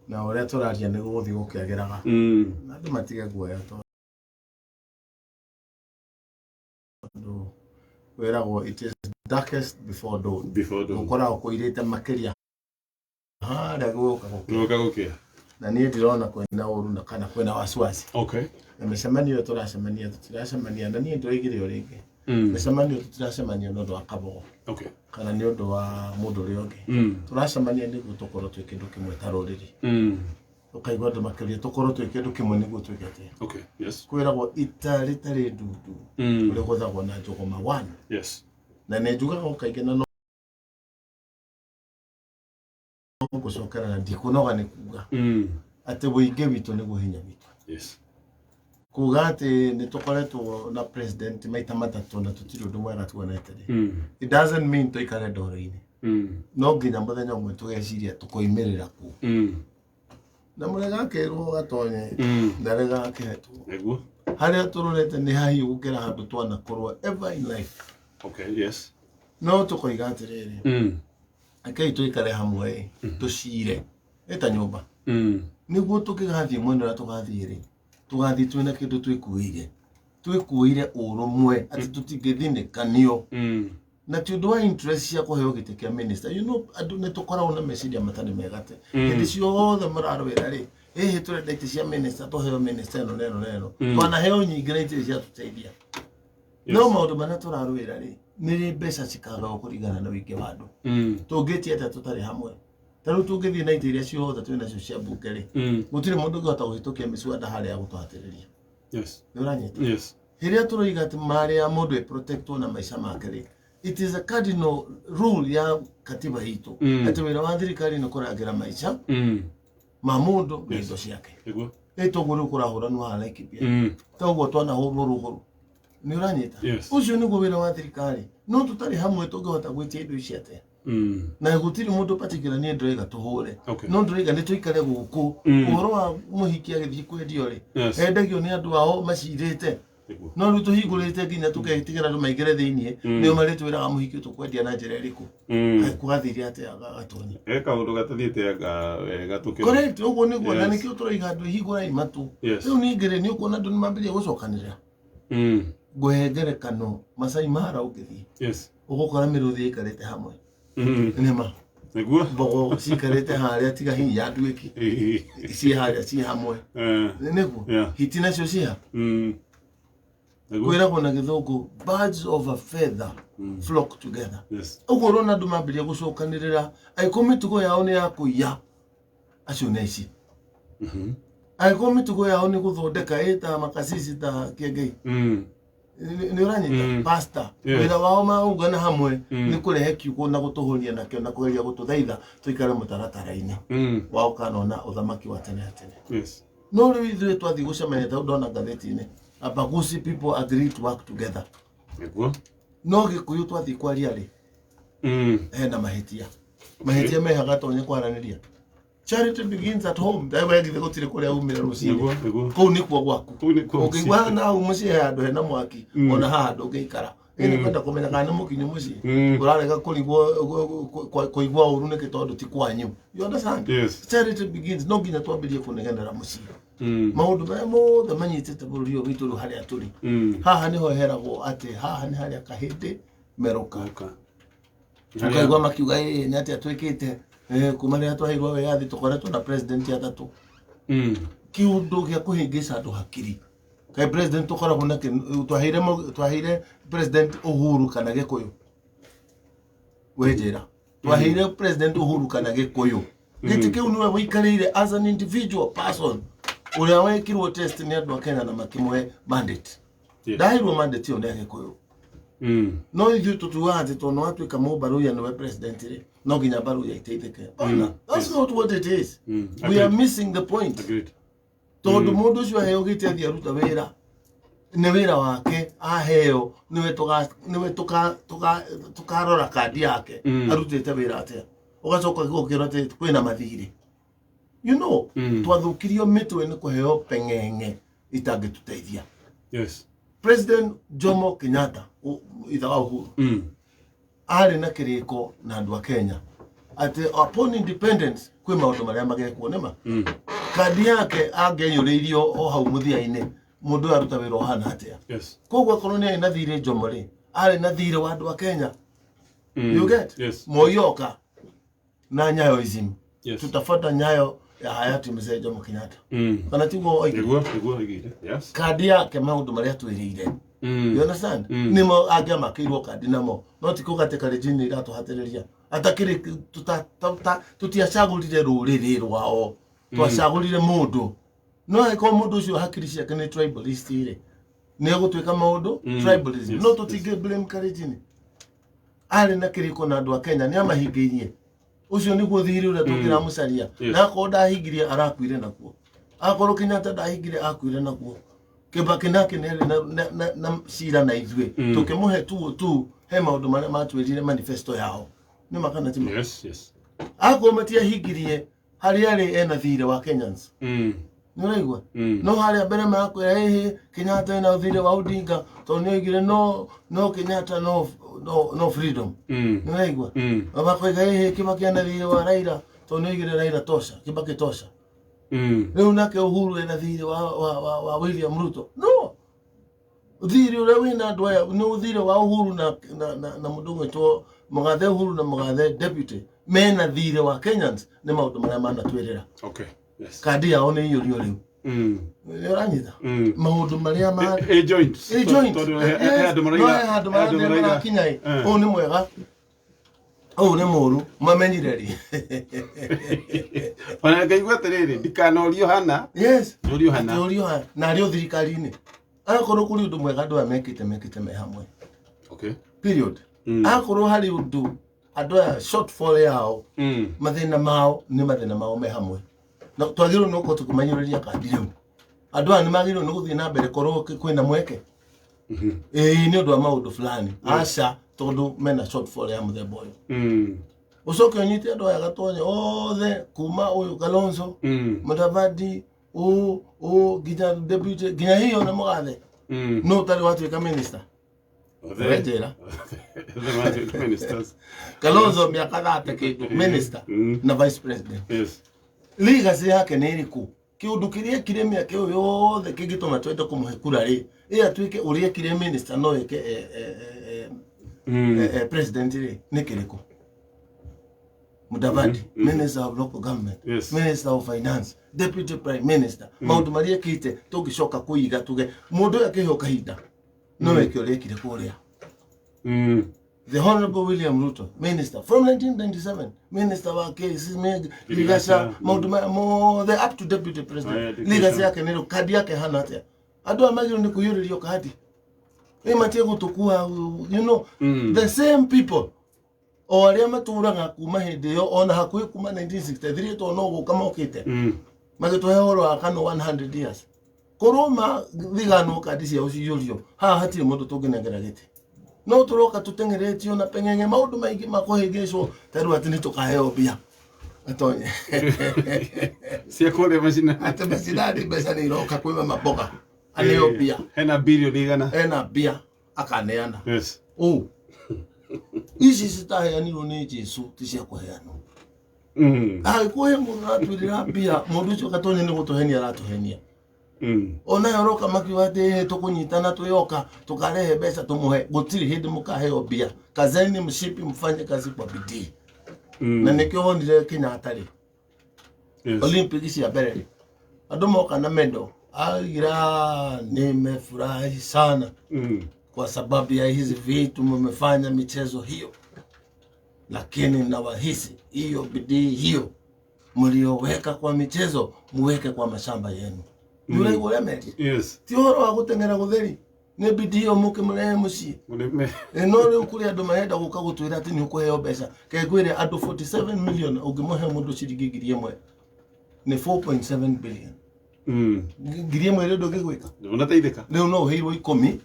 Na ũrĩa tũraria nĩ gũgũthiĩ gũkĩagĩraga. Na andũ matige guoya tondũ wĩragwo it is darkest before dawn. Before dawn. Gũkoragwo kũirĩte makĩria harĩa gũgũka gũkĩa. Gũka gũkĩa. Na niĩ ndirona kwĩna ũru na kana kwĩna wasiwasi. Na mĩcemanio ĩyo tũracemania tũtiracemania na niĩ ndĩroigire o rĩngĩ. Mĩcemanio tũtiracemania nĩ ũndũ wa Kabogo kana nĩ ũndũ wa mũndũ ũrĩa ũngĩ. Tũracemania nĩguo tũkorwo twĩ kĩndũ kĩmwe ta rũrĩrĩ. Ũkaigua andũ makĩũria tũkorwo twĩ kĩndũ kĩmwe nĩguo twĩke atĩa. Kwĩragwo ita rĩtarĩ ndundu rĩgũthagwo na njũgũma one. Na nĩ njugaga o kaingĩ na no ngũcokera na ndikũnoga nĩ kuga atĩ ũingĩ witũ nĩguo hinya witũ. Kuga atĩ nĩ tũkoretwo na president maita matatũ na tũtirĩ ũndũ mwega tuonete rĩ, it doesn't mean tũikare ndoro-inĩ. No nginya mũthenya ũmwe tũgeciria tũkoimĩrĩra kũ. Na mũrega akĩrwo gatonye na rega akĩhetwo. Harĩa tũrorete nĩ hahiũ gũkĩra handũ twanakorwo ever in life. No tũkoiga atĩrĩrĩ, rekei tũikare hamwe ĩ, tũcire ĩ ta nyũmba. Nĩguo tũngĩgathiĩ mwena ũrĩa tũgathiĩ rĩ, tũgathiĩ twĩna kĩndũ twĩkuĩire. Twĩkuĩire ũrũmwe atĩ tũtingĩthinĩkanio. Na ti ũndũ wa interest cia kũheo gĩtĩ kĩa minister. You know, andũ nĩ tũkoragwo na meciria matarĩ mega te. Hĩndĩ ciothe mũrarũĩra rĩ, ĩhĩ tũrenda itĩ cia minister, tũheo minister ĩno na ĩno na ĩno. Twanaheo nyingĩ na itirĩ ciatũteithia. No maũndũ marĩa tũrarũĩra rĩ, nĩ rĩ mbeca cikagawo kũringana na ũingĩ wa andũ. Tũngĩtia atĩa tũtarĩ hamwe? Ta rĩu tũngĩthiĩ na itĩ iria ciothe twĩ nacio cia mbunge rĩ, gũtirĩ mũndũ ũngĩhota kũhĩtũkia mĩswada harĩa ya gũtũhatĩrĩria. Nĩ ũranyita? Hĩrĩa tũroiga atĩ marĩ ya mũndũ ĩ protectwo na maica make rĩ, it is a cardinal rule ya katiba itũ. Atĩ wĩra wa thirikari nĩ kũrangĩra maica ma mũndũ na indo ciake. Ĩ toguo rĩu kũrahũranwo haha Laikipia. Toguo twanahũrwo rũgũrũ. Nĩ ũranyita? Ũcio nĩguo wĩra wa thirikari. No tũtarĩ hamwe tũngĩhota gwĩtia indo ici atĩa? Na gũtirĩ mũndũ particular niĩ ndĩroiga tũhũre. No ndĩroiga nĩ tũikare gũkũ. Ũhoro wa mũhiki agĩthiĩ kwendio rĩ, endagio nĩ andũ ao macirĩte. No rĩu tũhingũrĩte nginya tũketigĩra andũ maingĩre thĩiniĩ, nĩo marĩtwĩraga mũhiki tũkwendia na njĩra ĩrĩkũ. Kwathiire atĩa Gatonyi? He kaũndũ gatathiĩte anga wega tũkĩrora. Correct, ũguo nĩguo, na nĩkĩo tũroiga andũ hingũrai matũ. Rĩu ningĩ rĩ, nĩ ũkuona andũ nĩ mambĩrĩria gũcokanĩrĩra. Ngũhe ngerekano, Masai Mara ũngĩthiĩ, ũgũkora mĩrũthi ĩikarĩte hamwe. Nĩma. Nĩguo. Mbogo ciikarĩte harĩa tiga hihi ya nduĩki. Ciĩ harĩa ciĩ hamwe. Nĩguo. Hiti nacio ciĩ ha? Nĩguo. Kwĩragwo na gĩthũngũ birds of a feather flock together. Ũguo ũrona andũ mambĩrĩria gũcokanĩrĩra, angĩkorwo mĩtugo yao nĩ ya kũiya, acio nĩ aici. Angĩkorwo mĩtugo yao nĩ gũthondeka ĩ ta makasisi ta kĩengei. Nĩ ũranyita? Pastor. Wĩra wao maungana hamwe nĩ kũrehe kiugo na gũtũhũnia nakĩo na kũgeria gũtũthaitha tũikare mũtaratara-inĩ wa ũkanona ũthamaki wa tene na tene. No rĩu ithuĩ twathiĩ gũcemania ta ndona ngathĩti-inĩ, Abagusi people agree to work together. No Gĩkũyũ twathiĩ kwaria rĩ, hena mahĩtia. Mahĩtia meha gatonye kwaranĩria. Charity begins at home. Ndaĩ wegithe gũtirĩ kũrĩa umire rũcinĩ. Nĩguo. Kũu nĩkuo gwaku. Kũu nĩkuo mũciĩ. Ũngĩigua na hau mũciĩ he handũ hena mwaki, ona haha ndũngĩikara. Ĩ nĩ kwenda kũmenya kana nĩ mũkinyu mũciĩ. Ũrarega kũrigwo kũigua ũru nĩkĩ tondũ ti kwanyu. You understand? Charity begins. No nginya twambĩrie kũnegenera mũciĩ. Maũndũ marĩa mothe manyitĩte bũrũri ũyũ witũ rĩu harĩa tũrĩ. Haha nĩho heragwo atĩ haha nĩ harĩa kahĩndĩ merũka. Ũkaigua makiuga ĩ nĩ atĩa twĩkĩte kuma rĩrĩa twaheirwo wĩyathi tũkoretwo na president atatũ. Kĩũndũ gĩa kũhĩngĩca andũ hakiri. Kaĩ president tũkoragwo na twaheire president Uhuru kana Gĩkũyũ? We njĩra. Twaheire president Uhuru kana Gĩkũyũ? Gĩtĩ kĩu nĩwe wĩikarĩire as an individual person ũrĩa wekirwo test nĩ andũ a Kenya na makĩmũhe mandate. Ndaheirwo mandate ĩyo nĩ Agĩkũyũ. No ithuĩ tũtuaga atĩ tondũ watuĩka mũmbaruya nĩwe president rĩ, no nginya mbaruya iteithĩke. Ona, that's not what it is. We are missing the point. Tondũ mũndũ ũcio aheo gĩtĩ athiĩ aruta wĩra, nĩ wĩra wake aheo, nĩwe tũkarora kandi yake arutĩte wĩra atĩa. Ũgacoka ũkĩrwo atĩ kwĩna mathirĩ. You know, twathũkirio mĩtwe nĩ kũheo peng'eng'e itangĩtũteithia. President Jomo Kenyatta, ithe wa Uhuru, arĩ na kĩrĩko na andũ a Kenya. Atĩ upon independence kwĩ maũndũ marĩa magekwo nĩma. Kandi yake angĩaiyũrĩirio o hau mũthia-inĩ, mũndũ ũyũ aruta wĩra ũhana atĩa? Koguo akorwo nĩ arĩ na thirĩ Jomo rĩ, arĩ na thirĩ wa andũ a Kenya. You get? Yes. Moi oka na Nyayoism. Tutafuata nyayo ya hayati Mzee Jomo Kenyatta. Kana tiguo oigire? Nĩguo oigire. Yes. Kandi yake maũndũ marĩa twĩrĩire. You understand? Nĩmo angĩamakĩirwo kandi namo, no ti kuga atĩ Kalenjin nĩ iratũhatĩrĩria. Atakĩrĩ tũtiacagũrire rũrĩrĩ rwao, twacagũrire mũndũ. No angĩkorwo mũndũ ũcio hakiri ciake nĩ tribalist rĩ, nĩ egũtuĩka maũndũ tribalism. No tũtingĩ blame Kalenjin. Arĩ na kĩrĩko na andũ a Kenya, nĩ amahingĩirie. Ũcio nĩguo thirĩ ũrĩa tũngĩramũcaria. Na akorwo ndahingirie, arakuire naguo. Akorwo Kenyatta ndahingire, akuire naguo. Kibaki nake nĩ arĩ na cira na ithuĩ. Tũkĩmũhe tu tu he maũndũ marĩa matwĩrire manifesto yao. Nĩ ma kana ti ma? Yes. Akorwo matiahingirie, harĩa arĩ ena thirĩ wa Kenyans. Nĩ ũraigua? No harĩa mbere marakwĩra ĩhĩ Kenyatta ena thirĩ wa Odinga tondũ nĩ oigire no no Kenyatta, no no no freedom. Nĩ ũraigua? Makoiga ĩhĩ Kibaki ena thirĩ wa Raila tondũ nĩ oigire Raila tosha, Kibaki tosha. Rĩu nake Uhuru ena thirĩ wa William Ruto. No thirĩ ũrĩa wĩna andũ aya nĩ thirĩ wa Uhuru na mũndũ ũgwĩtwo Mũgathe Uhuru na Mũgathe deputy mena thirĩ wa Kenyans nĩ maũndũ marĩa manatwĩrĩra. Kandi yao nĩ iyũrio rĩu. Nĩ ũranyita? Maũndũ marĩa ma Ĩ joint. Ĩ joint. Tondũ he Yes. andũ No maraiga. he handũ he andũ marathiĩ maraiga. marakinya ĩ. Ũyũ nĩ mwega, ũyũ nĩ mũũru, mamenyire rĩ? Ona ngaigua atĩrĩrĩ, ndikanorio hana. Norio hana. Atĩ ũrio hana na arĩ o thirikari-inĩ. Akorwo kũrĩ ũndũ mwega andũ aya mekĩte me hamwe. Period. Akorwo harĩ ũndũ andũ aya shortfall yao, mathĩna mao nĩ mathĩna mao me hamwe, na twagĩrĩirwo nĩ gũkorwo tũkĩmaiyũrĩria kandi rĩu. Andũ aya nĩ magĩrĩirwo nĩ gũthiĩ na mbere korwo kwĩna mweke. Ĩĩ, nĩ ũndũ wa maũndũ fulani, aca tondũ mena shortfall ya mũthemba ũyũ. Ũcoke ũnyite andũ aya gatonye othe kuma ũyũ Kalonzo, Mudavadi, ũ nginya deputy, nginya hiyo na mũgathe. No ũtarĩ watuĩka minister? Othe. Wenjĩra. Othe matuĩka ministers. Kalonzo mĩaka 30 kĩndũ minister na vice president. Legacy yake nĩ ĩrĩkũ? Kĩũndũ kĩrĩa ekire mĩaka ĩyo yothe kĩngĩtũma twende kũmũhe kura rĩ, ĩ atuĩke ũrĩa ekire minister no eke president rĩ, nĩ kĩrĩkũ? Mudavadi, minister of local government, minister of finance, deputy prime minister, maũndũ marĩa ekĩte tũngĩcoka kũiga tuge mũndũ ũyũ akĩheo kahinda no eke ũrĩa ekire kũrĩa. The Honorable William Ruto, minister from 1997, minister wa KC, Girigaca, maũndũ maya mothe up to deputy president. Education. Legacy yake nĩ kandi yake hana atĩa? Andũ aya magĩrĩirwo nĩ kũiyũrĩrio kandi. Ĩ matige gũtũkua, the same people o arĩa matũraga kuma hĩndĩ ĩyo ona hakuhĩ kuma 1963 tondũ no gũka mokĩte magĩtũhe ũhoro wa kano 100 years korwo mathiganwo kandi ciao ciyũrio haha hatirĩ mũndũ tũngĩnengera gĩtĩ. No tũroka tũteng'eretio na peng'eng'e maũndũ maingĩ ma kũhĩngĩcwo ta rĩu atĩ nĩ tũkaheo mbia atonye Cia kũrĩa macina. Atĩ macinani mbeca nĩ iroka kwĩ mama mboga aneo mbia. Hena bilioni 100. Ena mbia akaneana. Ũ ici citaheanirwo nĩ Jesu ti cia kũheanwo. Angĩkorwo he mũndũ aratwĩrĩra mbia, mũndũ ũcio gatonya nĩ gũtũhenia aratũhenia. Ona ũroka makiuga atĩ tũkũnyitana twĩoka tũkarehe mbeca tũmũhe, gũtirĩ hĩndĩ mũkaheo mbia. Kazeni mshipi, mfanye kazi kwa bidii. Na nĩkĩo wonire Kenyatta rĩ, Olympic cia mbere rĩ, andũ moka na medal, aigira nimefurahi sana kwa sababu ya hizi vitu mmefanya michezo hiyo, lakini nawahisi hiyo bidii hiyo mlioweka kwa michezo muweke kwa mashamba yenu. Nĩũraigua ũrĩa merire? Ti ũhoro wa gũteng'era gũtheri, nĩ bidii ĩyo mũkĩmũrehe mũciĩ. Mũrĩme. No rĩu kũrĩ andũ marenda gũka gũtwĩra atĩ nĩ ũkũheo mbeca. Ke ngwĩre andũ 47 million ũngĩmũhe mũndũ ciringi 1,000 nĩ 4.7 billion. 1,000 ĩrĩ ndũngĩgwĩka. Ũnateithĩka. Rĩu no ũheirwo 10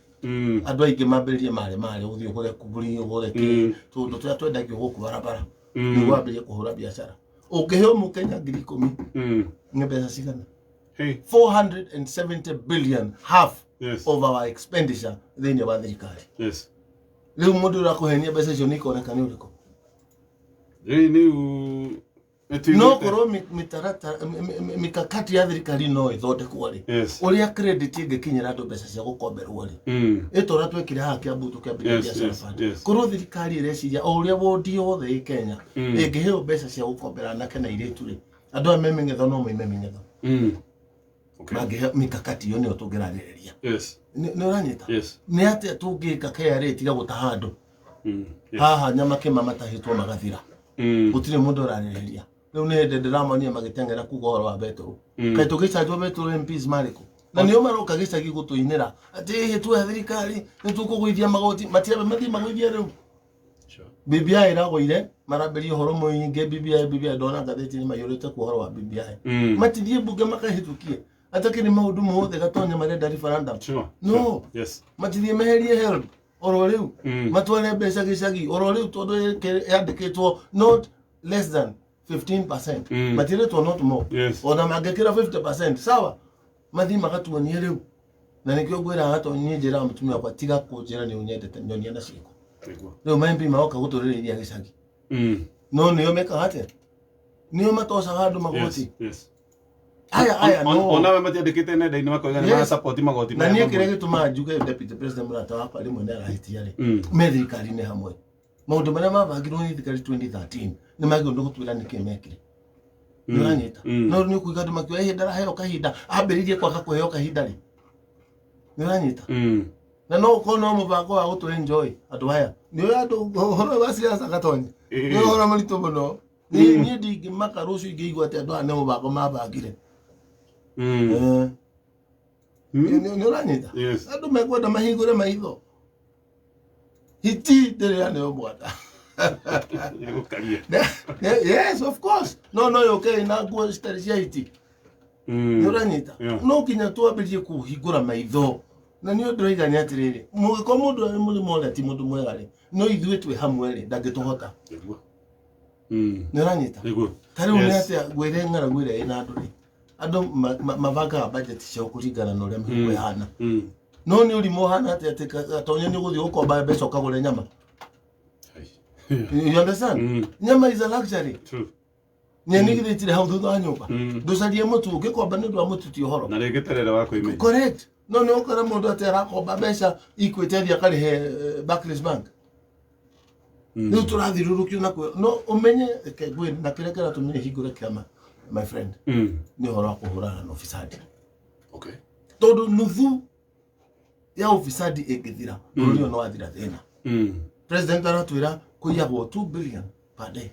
andũ aingĩ mambĩrĩrie marĩ marĩ ũthiĩ ũgũre kuburi ũgũre kĩ tũndũ tũrĩa twendagio gũkũ barabara nĩguo wambĩrĩrie kũhũra biacara. Ũngĩheo mũkenya 10,000 nĩ mbeca cigana? Hey. 470 billion, half of our expenditure thĩinĩ wa thirikari. Rĩu mũndũ ũrakũhenia mbeca icio nĩ ikoneka nĩ ũrĩkũ? Rĩu nĩu no korwo mĩtaratara mikakati ya thirikari no ĩthondekwo rĩ, ũrĩa credit ĩngĩkinyĩra andũ mbeca cia gũkomberwo rĩ, ĩta ũrĩa twekire haha Kiambu tũkĩambĩrĩria biacara fund. Korwo thirikari ĩreciria o ũrĩa wondi yothe ĩ Kenya ĩngĩheo mbeca cia gũkombera anake na airĩtu rĩ, andũ aya me mĩng'etho no moime mĩng'etho. Mangĩheo mikakati ĩyo nĩyo tũngĩrarĩrĩria. Nĩ ũranyita? Nĩ atĩa tũngĩka KRA ĩtige gũtaha andũ? Haha Nyamakĩma matahĩtwo magathira. Gũtirĩ mũndũ ũrarĩrĩria. Rĩu nĩ hĩndĩ ndĩramonia magĩteng'era kuga ũhoro wa betũrũ. Kaĩ tũgĩcanjwo betũrũ MPs marĩkũ? Na nĩo maroka gĩcagi gũtũinĩra atĩ ĩhĩ tuoya thirikari nĩ tũkũgũithia magoti, matiambe mathiĩ magũithie rĩu. BBI ĩragũire, marambĩria ũhoro mũingĩ BBI, BBI, ndona ngathĩti-inĩ maiyũrĩte kuo ũhoro wa BBI. Matithiĩ mbunge makahĩtũkie atakĩrĩ maũndũ mothe gatonya marenda referendum. No. Matithiĩ meherie HELB oro rĩu, matware mbeca gĩcagi oro rĩu tondũ yandĩkĩtwo not less than 15%. Matirĩtwo not more. Ona mangĩkĩra 50% sawa, mathiĩ magatuonie rĩu. Na nĩkĩo ngwĩraga gatonyi, njĩraga mũtumia wakwa, tiga kũnjĩra nĩ ũnyendete, nyonia na ciĩko. Rĩu ma MP magoka gũtũrĩrĩria gĩcagi. No nĩo mekaga atĩa? Nĩo matocaga andũ magoti. Aya aya no. Onawe matiandĩkĩte nenda-inĩ makoiga nĩ marasupport magoti Na maya niĩ mamwe. kĩrĩa gĩtũmaga njuge deputy president mũrata wakwa rĩmwe nĩ arahĩtia rĩ, me thirikari-inĩ hamwe, maũndũ marĩa mabangirwo nĩ thirikari 2013 nĩ magĩrĩirwo nĩ gũtwĩra nĩkĩ mekire. Nĩ ũranyita? No nĩ ũkũiga andũ makiuga ĩhĩ ndaraheo kahinda, ambĩrĩirie kwaga kũheo kahinda rĩ. Nĩ ũranyita? Na no ũkorwo no mũbango wa gũtũ enjoy andũ aya. Nĩ ũrĩa andũ ũhoro wa siasa gatonye nĩ ũhoro mũritũ mũno. Niĩ ndingĩmaka rũciũ ingĩigua atĩ andũ aya nĩ mũbango mabangire. Nĩ ũranyita? Yes. Andũ mekwenda mahingũre maitho. Hiti ndĩrĩ yaneo mwanda. Nĩgũkaria. Yes, of course. No no yũke ĩna nguo citarĩ cia hiti. Nĩ ũranyita? Yeah. No nginya twambĩrĩrie kũhingũra maitho. Na nĩ ũndũ ũroiga nĩ atĩrĩrĩ, mũngĩkorwo mũndũ arĩ mũrĩmo ũrĩa ti mũndũ mwega rĩ, no ithuĩ twĩ hamwe rĩ, ndangĩtũhota. Nĩguo. Nĩ ũranyita? Nĩguo. Ta rĩu nĩ Yes. atĩa ngwĩre ng'aragu ĩrĩa ĩna andũ rĩ, andũ mabangaga budget ciao kũringana na ũrĩa mĩhuko ĩhana. No nĩ ũrimũ ũhana atĩa atĩ gatonya nĩ ũgũthiĩ gũkomba mbeca ũkagũre nyama? You understand? Nyama is a luxury. True. Nyeni githĩ itirĩ hau thutha wa nyũmba. Ndũcarie mũtu, ũngĩkomba nĩ ũndũ wa mũtu ti ũhoro. Na rĩngĩ terere wa kwĩmeria. Correct. No nĩ ũkora mũndũ atĩ arakomba mbeca Equity athiĩ akarĩhe Barclays Bank. Rĩu tũrathiũrũrũkio na kwĩ no ũmenye reke ngwĩre, na kĩrĩa kĩratũmire hingũre kĩama, my friend, nĩ ũhoro wa kũhũrana na ũbicadi. Tondũ nuthu ya ũbicadi ĩngĩthira, bũrũri ũyũ no wathira thĩna. President aratwĩra kũiyagwo 2 billion per day.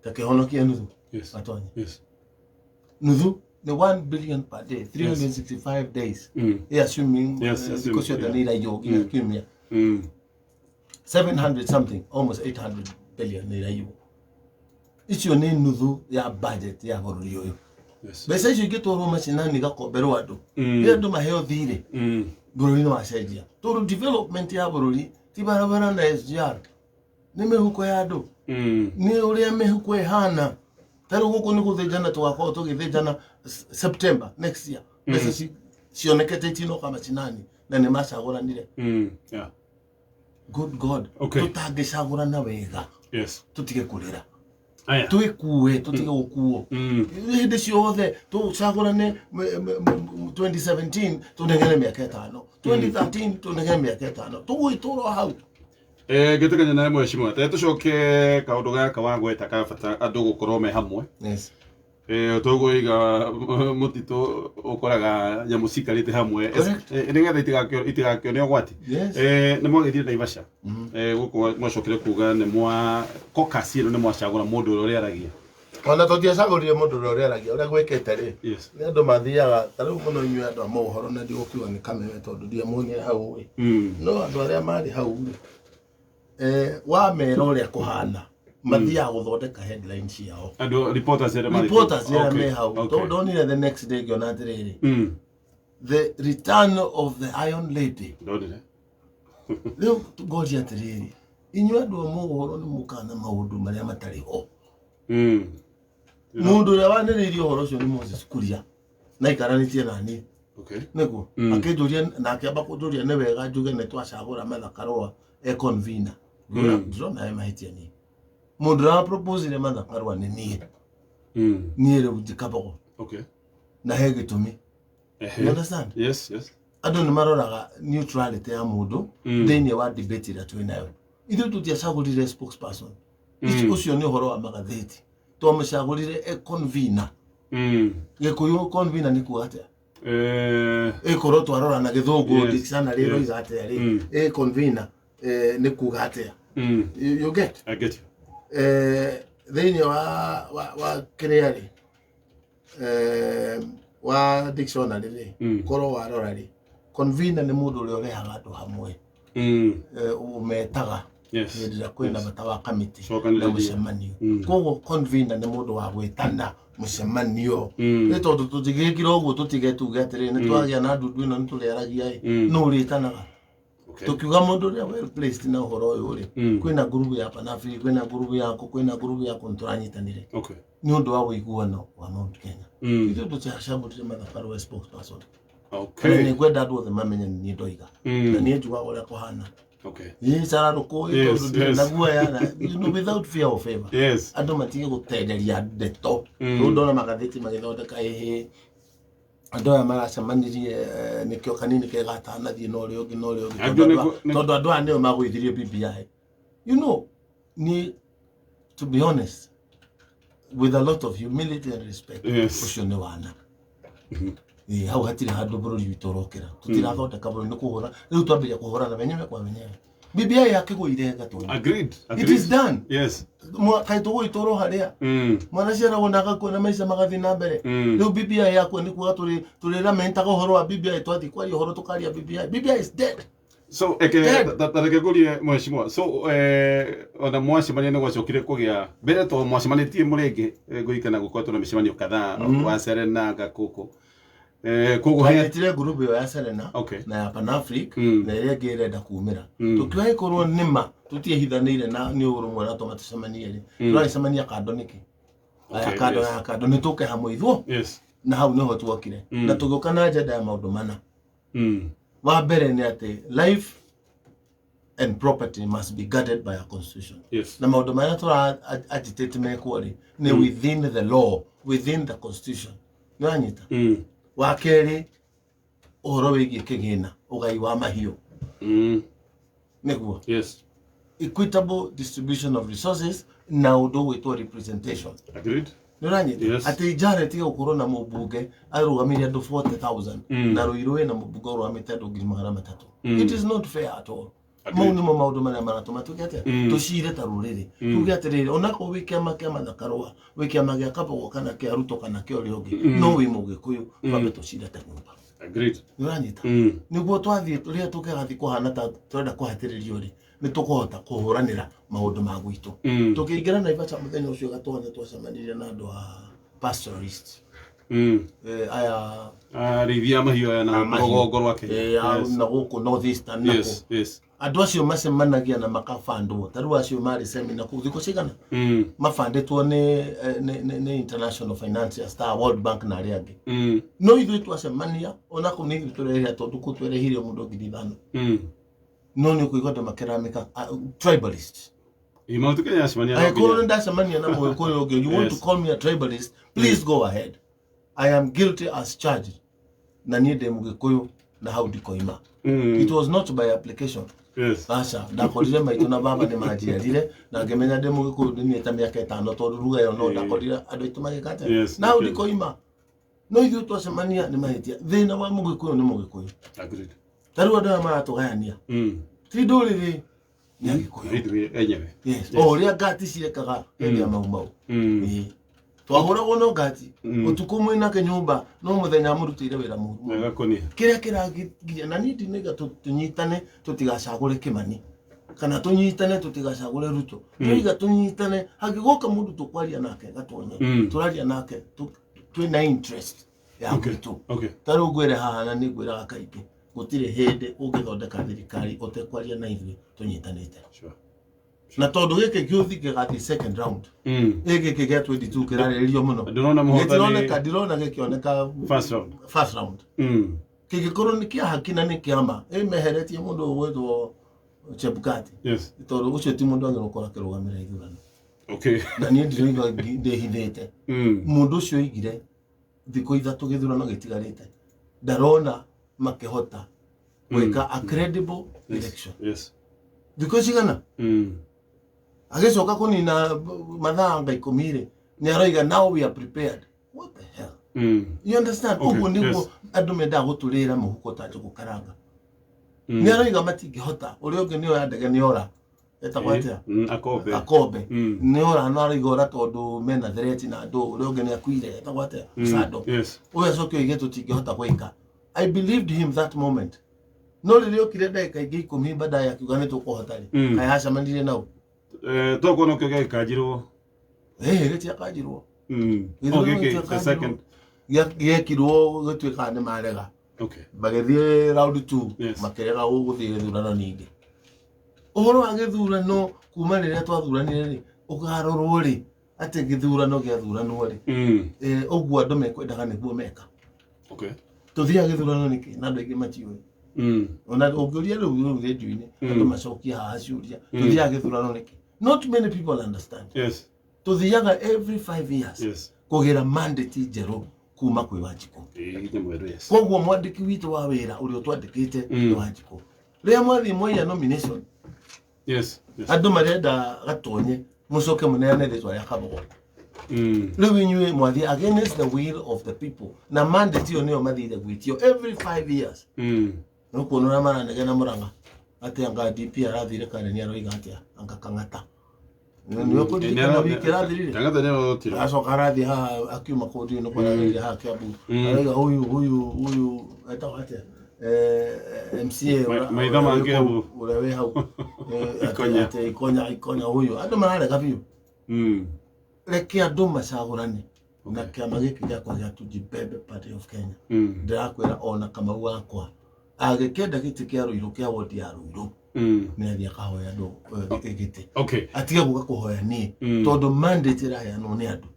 Ta kĩhonokie nuthu. Gatonye. Nuthu nĩ 1 billion per day, 365 days. Assuming, Yes, thikũ ciothe assuming, nĩ iraiywo nginya kiumia. 700 something, almost 800 billion nĩ iraiywo. Icio nĩ nuthu ya budget ya bũrũri ũyũ. Mbeca icio ingĩtwarwo macinani igakomberwo andũ, nĩ andũ maheo thirĩ, bũrũri nĩ wacenjia. Tondũ development ya bũrũri ti barabara na SGR, nĩ mĩhuko ya andũ. Nĩ ũrĩa mĩhuko ĩhana. Ta rĩu gũkũ nĩ gũthĩnjana tũgakorwo tũgĩthĩnjana September next year. Mbeca cionekete itinoka macinani na nĩ macagũranire. Good God. Tũtangĩcagũrana wega. Tũtige kũrĩra. Aya. Twĩkue, tũtige gũkuo. Hĩndĩ ciothe tũcagũrane 2017 tũnengere mĩaka ĩtano, 2013 tũnengere mĩaka ĩtano, tũgũgĩtũra hau. Ngĩtĩkania nawe mheshimiwa. Te tũcoke kaũndũ gaka wagweta ka bata andũ gũkorwo me hamwe. Tũgũiga mũtitũ ũkoraga nyamũ cikarĩte hamwe. Correct. Nĩgetha itigakĩone ũgwati. Nĩ mwagĩthiĩ Naivasha. Gũkũ mwacokire kuga nĩ mwa caucus ĩno nĩ mwacagũra mũndũ ũrĩa ũrĩaragia. Ona tũtiacagũrire mũndũ ũrĩa ũrĩaragia, ũrĩa gwĩkĩte rĩ. Nĩ andũ mathiaga, ta rĩu mũno inyuĩ andũ a mohoro, na ndigũkiuga nĩ kameme tondũ ndiamuonire hau ĩ. No andũ arĩa marĩ hau rĩ, wamera ũrĩa kũhana, mathiaga gũthondeka headline ciao. Andũ reporters arĩa marĩ kũu. Reporters arĩa me hau. Tondũ ndonire the next day ngĩona atĩrĩrĩ, the return of the Iron Lady. Ndonire. Rĩu ngoria atĩrĩrĩ, inyuĩ andũ a mohoro nĩ mũkaga na maũndũ marĩa matarĩ ho. Mũndũ ũrĩa wanĩrĩirie ũhoro ũcio nĩ Moses Kuria, na aikaranĩtie na niĩ. Nĩguo. Akĩnjũria, na akĩamba kũnjũria nĩ wega njuge nĩ twacagũra Martha Karũa e convener. Ndĩrona he mahĩtia niĩ. Mũndũ ũrĩa proposire Martha Karua nĩ niĩ. Niĩ rĩu njikabogo. Na he gĩtũmi. You understand? Yes. Andũ nĩ maroraga neutrality ya mũndũ thĩinĩ wa debate ĩrĩa twĩ nayo. Ithuĩ tũtiacagũrire spokesperson. Ũcio nĩ ũhoro wa magathĩti. Twamũcagũrire e convener. Gĩkũyũ convener nĩ kuga atĩa? Ĩkorwo twarora na gĩthũngũ dictionary ĩroiga atĩa rĩ? Ĩ convener nĩ kuga atĩa? You get? I get you. Thĩinĩ wa kĩrĩa rĩ, wa dictionary rĩ, korwo warora rĩ, convener nĩ mũndũ ũrĩa ũrehaga andũ hamwe, ũmetaga hĩndĩ ĩrĩa kwĩna bata wa kamĩtĩ na mũcemanio. Koguo convener nĩ mũndũ wa gwĩtana mũcemanio. Nĩ tondũ tũtingĩkira ũguo tũtige tuge atĩrĩ nĩ twagĩa na ndundu ĩno nĩ tũrĩaragia ĩ, nũ ũrĩtanaga? Tukiuga mũndũ ũrĩa well placed na ũhoro ũyũ rĩ, kwĩna ngurubu ya Panafri, kwĩna ngurubu yaku, kwĩna ngurubu yaku, nĩ tũranyitanire nĩ ũndũ wa ũiguano wa Mount Kenya. Ithuĩ tũtiacagũrire Martha Karua spokesperson. Na nĩ ngwenda andũ othe mamenye nĩ niĩ ndoiga. Na niĩ njugaga ũrĩa kũhana. Niĩ cara rũkũĩ tondũ ndirĩ na guoya na, you know, without fear of favor. Andũ matige gũtenderia ndeto. Rĩu ndona magathĩti magĩthondeka ĩhĩ andũ aya maracemanirie nĩkĩo kanini ke gatanathiĩ na ũrĩa ũngĩ na ũrĩa ũngĩ, tondũ andũ aya nĩo magũithirie BBI. You know, ni to be honest, with a lot of humility and respect, ũcio nĩ wana. Hau hatirĩ handũ bũrũri witũ ũrokĩra. Tũtirathondeka bũrũri, nĩ kũhũra. Rĩu twambĩrĩria kũhũrana wenyewe kwa wenyewe. BBI yakĩgũire gatũra. Agreed. It is done. Kaĩ tũgũgĩtũrwo harĩa. Mwana ciaragwo na agakua na maica magathiĩ na mbere. Rĩu BBI yakua nĩ kuga tũrĩlamentaga ũhoro wa BBI, twathiĩ kwaria ũhoro tũkaria BBI. BBI is dead. So eke tareke ngũrie mheshimiwa. So ona mwacemania nĩ gwacokire kũgĩa mbere to mwacemanĩtie mũrĩngĩ ngũikana gũkoretwo na mĩcemanio kadhaa wa Serena Gakũkũ. Koguo twanyitire ngurubu ĩyo ya Serena na ya Panafric na ĩrĩa ĩngĩ ĩrenda kumĩra. Tũkiuga ĩkorwo nĩma tũtiĩhithanĩire na nĩ ũrũmwe ũratũma tũcemanie rĩ, tũragĩcemania kando nĩkĩ? Aya kando, aya kando, nĩ tũke hamwe ithuo. Na hau nĩho tuokire. Na tũgĩũka na agenda ya maũndũ mana. Wa mbere nĩ atĩ life and property must be guarded by a constitution. Na maũndũ marĩa tũra agitate mekwo rĩ, nĩ within the law, within the constitution. Nĩ wanyita? Wa kerĩ, ũhoro wĩgiĩ kĩgĩna, ũgai wa mahiũ. Nĩguo. Equitable distribution of resources na ũndũ ũgwĩtwo representation. Agreed. Nĩ ũranyita? Atĩ Njara ĩtige gũkorwo na mũmbunge arũgamĩire andũ 40,000 na Ruiru ĩna mũmbunge ũrũgamĩte andũ 300,000. It is not fair at all. Mau nĩmo maũndũ marĩa maratũma tuge atĩa? Tũcire ta rũrĩrĩ. Tuge atĩrĩrĩ, onakorwo wĩ kĩama kĩa Martha Karua, wĩ kĩama gĩa Kabogo kana kĩa Ruto kana kĩa ũrĩa ũngĩ, no wĩ Mũgĩkũyũ, twambe tũcire ta nyũmba. Agreed. Nĩ ũranyita? Nĩguo twathiĩ rĩrĩa tũkĩgathiĩ kũhana ta tũrenda kũhatĩrĩrio rĩ, nĩ tũkũhota kũhũranĩra maũndũ ma gwitũ. Tũkĩingĩra Naivasha mũthenya ũcio Gatwanya twacemanirie na andũ a pastoralist. Aya Arĩithia a mahiũ aya na rũgongo rwa Kenya. Na gũkũ North Eastern na kũ. Andũ acio macemanagia na makabandwo. Ta rĩu acio marĩ seminar kũu thikũ cigana? Mabandĩtwo nĩ international financiers ta World Bank na arĩa angĩ. No ithuĩ twacemania ona kũu nĩ ithuĩ tũrehera tondũ kũu twerehire mũndũ 5,000. No nĩ ũkũigua andũ makĩramĩka, tribalist. Mount Kenya yacemania na Angĩkorwo nĩ ndacemania na Mũgĩkũyũ ũngĩ, you want to call me a tribalist, please go ahead. I am guilty as charged. Na niĩ ndĩ Mũgĩkũyũ na hau ndikoima. It was not by application. Aca, ndakorire maitũ na baba nĩ manjiarire na ngĩmenya ndĩ Mũgĩkũyũ ndĩ ta mĩaka 5 tondũ ruga ĩyo no ndakorire andũ aitũ magĩka atĩa. Na hau ndikoima. No ithuĩ twacemania nĩ mahĩtia. Thĩna wa Mũgĩkũyũ nĩ Mũgĩkũyũ. Agreed. Ta rĩu andũ aya maratũgayania. Ti ndũrĩrĩ, nĩ Agĩkũyũ. Ithuĩ enyewe. O ũrĩa ngati ciekaga hĩndĩ ya Mau Mau. Twahũragwo no ngati. Ũtukũ mwĩna kĩnyũmba, no mũthenya mũrutĩire wĩra mũru. Wega kũnia. Kĩrĩa kĩragiria, na niĩ ndinaiga tũnyitane tũtigacagũre Kĩmani. Kana tũnyitane tũtigacagũre Ruto. Tũiga tũnyitane, hangĩgoka mũndũ tũkwaria nake gatonye. Tũraria nake twĩna interest ya gwitũ. Ta rĩu ngwĩre haha na nĩ ngwĩraga kaingĩ, gũtirĩ hĩndĩ ũngĩthondeka thirikari ũtekwaria na ithuĩ tũnyitanĩte. Na tondũ gĩkĩ gĩũthi gĩgathiĩ second round. Gĩkĩ kĩgĩa 22 kĩrarĩrĩrio mũno. Ndĩrona mũhotani Gĩtironeka, ndĩrona gĩkĩoneka first round. First round. Kĩngĩkorwo nĩ kĩa haki na nĩ kĩa ma, ĩmeheretie mũndũ ũgwĩtwo Chebukati. Tondũ ũcio ti mũndũ wagĩrĩirwo gũkorwo akĩrũgamĩrĩra ithurano. Okay. Na niĩ ndiroiga ndĩhithĩte. Mũndũ ũcio oigire thikũ 3 gĩthurano gĩtigarĩte ndarona makĩhota gwĩka a credible election. Thikũ cigana? Agĩcoka kũnina mathaa anga 10 rĩ, nĩ aroiga now we are prepared. What the hell? You understand? Ũguo nĩguo andũ mendaga gũtũrĩra mũhuko ta njũgũ karanga. Nĩ aroiga matingĩhota, ũrĩa ũngĩ nĩ oya ndege nĩ ora. Etagwo atĩa? Akombe. Akombe. Nĩ ora no aroiga ora tondũ mena threat na andũ, ũrĩa ũngĩ nĩ akuire, etagwo atĩa? Sando. Ũyũ acoke oige tũtingĩhota gwĩka. I believed him that moment. No rĩrĩa okire ndagĩka ingĩ 10 baadaye akiuga nĩ tũkũhota rĩ. Kaĩ acemanirie nau? Tokorwo no kĩo gĩgĩkanjirwo. Gĩtiakanjirwo. Gĩthurano Oh, gĩkĩ, the gĩtiakanjirwo. second. Gĩekirwo gĩtuĩkaga nĩ marega. Magĩthiĩ round 2, makĩrega gũthiĩ gĩthurano ningĩ. Ũhoro wa gĩthurano kuma rĩrĩa twathuranire rĩ, ũkarorwo rĩ, atĩ gĩthurano gĩathuranwo rĩ, ũguo andũ mekwendaga nĩguo meka. Tũthiaga gĩthurano nĩkĩ na andũ aingĩ matiũĩ. Ona ũngĩũria rĩu rĩndiũ-inĩ, andũ macokie haha ciũria. Tũthiaga gĩthurano nĩkĩ? Not many people understand. Tũthiaga every 5 years kũgĩra mandate njerũ kuma kwĩ Wanjikũ. Nginya mwerũ, yes. Koguo mwandĩki witũ wa wĩra ũrĩa ũtwandĩkĩte nĩ Wanjikũ. Rĩrĩa mwathiĩ mwaiya nomination, andũ marenda gatonye, mũcoke mũneane rĩtwa rĩa Kabogo. Rĩu inyuĩ mwathiĩ against the will of the people, na mandate ĩyo nĩyo mathire gwĩtio every 5 years. Nĩ kuona ũrĩa maranegena Mũrang'a atĩ anga DP arathire Karen aroiga atĩa anga Kang'ata. Nĩ ũkũririkana wiki ĩrathirire? Kang'ata nĩ arotirwo. Acoka arathiĩ haha akiuma kũndũ nĩ kwaragĩria haha Kiambu. Aroiga huyu huyu huyu etagwo atĩa? MCA Maitho mangĩ hau. ũrĩa wĩ hau. Ikonya. Atĩ Ikonya, Ikonya huyu. Andũ mararega biũ. Reke andũ macagũrane. Na kĩama gĩkĩ gĩakwa gĩa Tujibebe Party of Kenya. Ndĩrakwĩra ona Kamau wakwa agĩkĩenda gĩtĩ kĩa Ruiru kĩa wodi ya Ruiru. Nĩ athiĩ akahoya andũ gĩtĩ. Atige gũka kũhoya niĩ. Tondũ mandate ĩraheanwo nĩ andũ.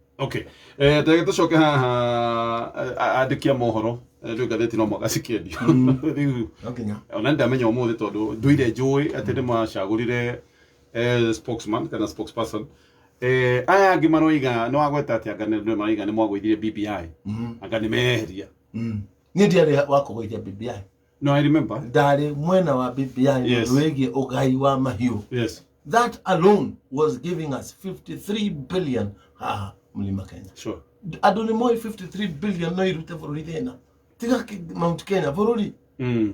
Tege tũcoke haha, andĩki a mohoro, rĩu ngathĩti no mũhaka cikĩendio. Rĩu, No nginya. ona nĩndamenya ũmũthĩ tondũ nduire njũĩ atĩ nĩmacagũrire, spokesman kana spokesperson. Aya angĩ maroiga nĩ wagweta atĩ anga nĩ maroiga nĩ mwagũithirie BBI. Anga nĩ meheria. Niĩ ndiarĩ wa kũgũithia BBI. No, I remember. Ndarĩ mwena wa BBI wĩgiĩ ũgai wa mahiũ. That alone was giving us 53 billion haha Mlima Kenya. Andũ nĩ moĩ 53 billion no irute bũrũri thĩna. Tiga Mount Kenya bũrũri.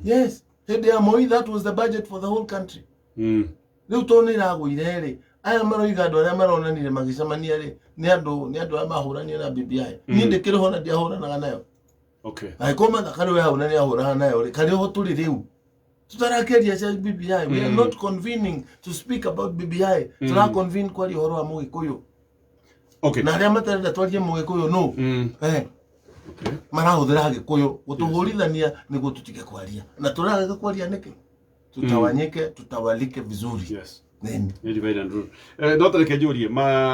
Yes. Hĩndĩ ya Moi that was the budget for the whole country. Rĩu tondũ nĩ ĩragũire rĩ, aya maroiga andũ arĩa maronanire magĩcemania rĩ, nĩ andũ arĩa mahũranire na BBI. Niĩ ndĩkĩrĩ ho na ndiahũranaga nayo. Angĩkorwo Martha Karua hau na nĩahũranaga nayo rĩ, karĩ ho tũrĩ rĩu. Tũtarakĩaria cia BBI. We are not convening to speak about BBI. Tũra convene kwaria ũhoro wa Mũgĩkũyũ. Na arĩa matarenda twarie Mũgĩkũyũ nũ? Marahũthĩra Gĩkũyũ gũtũhũrithania nĩguo tũtige kwaria. Na tũrarega kwaria nĩkĩ? Tutawanyike, tutawalike vizuri. Nini? Nĩ divide and rule. No tareke njũrie,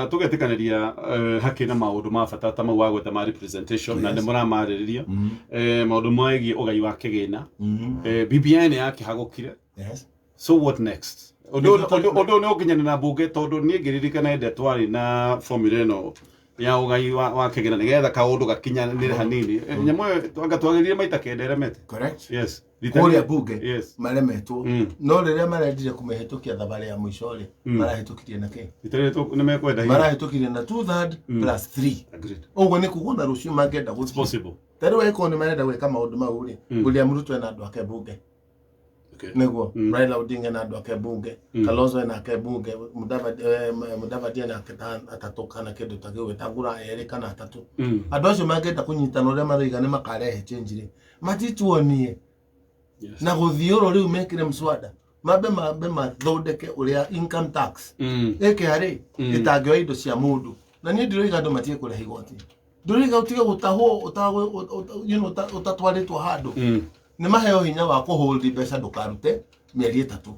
tũgetĩkanĩria, hakĩ na maũndũ ma bata ta mau wagweta ma representation, na nĩ mũramarĩrĩria. Maũndũ megiĩ ũgai wa kĩgĩna. BBI nĩ yakĩhagũkire. So what next? Ũndũ ũyũ nĩ ũnginyanĩra na mbunge tondũ niĩ ngĩririkana hĩndĩ ĩrĩa twarĩ na formula ĩno ya ũgai wa kĩgĩna nĩgetha kaũndũ gakinyanĩre hanini. Nyamũ ĩyo anga twagĩrĩire maita kenda ĩremete. Yes. Rita Kũrĩa rĩrĩ- mbunge maremetwo. No rĩrĩa marendire kũmĩhĩtũkia thabarĩ ya mũico rĩ, marahĩtũkirie na kĩ? Rita rĩrĩ nĩ mekwenda hinya. Marahĩtũkirie na 2/3 plus 3. Agreed. Ũguo nĩ kuga ona rũciũ mangĩenda gũthiĩ. It's possible. Ta rĩu angĩkorwo nĩ marenda gwĩka maũndũ mau rĩ, William Ruto ena andũ ake mbunge. Nĩguo. Raila Odinga ena andũ ake mbunge. Kalonzo ena ake mbunge. Mudavadi ena ake ta atatũ kana kĩndũ ta kĩu, Wetangula erĩ kana atatũ. Andũ acio mangĩenda kũnyitana ũrĩa maroiga nĩ makarehe change rĩ, matituonie. Na gũthiĩ oro rĩu mekĩre mswada. Mambe mambe mathondeke ũrĩa income tax. KRA ĩtangĩoya indo cia mũndũ. Na niĩ ndiroiga andũ matige kũrĩha igoti. Ndũroiga ũtige gũtahwo, ũtatwarĩtwo handũ. Nĩ maheo hinya wa kũhold mbeca ndũkarute mĩeri 3.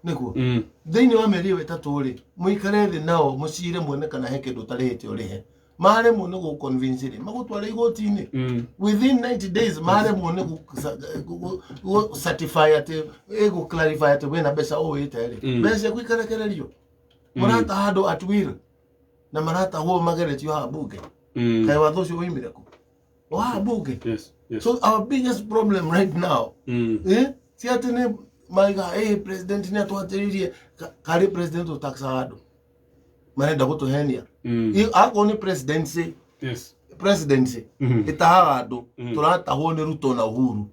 Nĩguo. Thĩinĩ wa mĩeri ĩyo 3 rĩ, mũikare thĩ nao mũcire muone kana he kĩndũ ũtarĩhĩte ũrĩhe. Maremwo nĩ gũconvince rĩ, magũtware igoti-inĩ. Within 90 days maremwo nĩ gũ certify atĩ, gũ clarify atĩ wĩna mbeca ũĩte rĩ. Mbeca ciaku ikarekererio. Mũrata handũ at will. Na maratahwo mageretio haha bunge. Kaĩ watho ũcio woimire kũ? O haha bunge. Yes. So our biggest problem right now, si atĩ nĩ maiga, president nĩ atwatĩrĩirie. Karĩ president ũtaxaga andũ, marenda gũtũhenia. Akorwo nĩ presidency, presidency ĩtahaga andũ, tũratahwo nĩ Ruto na Uhuru.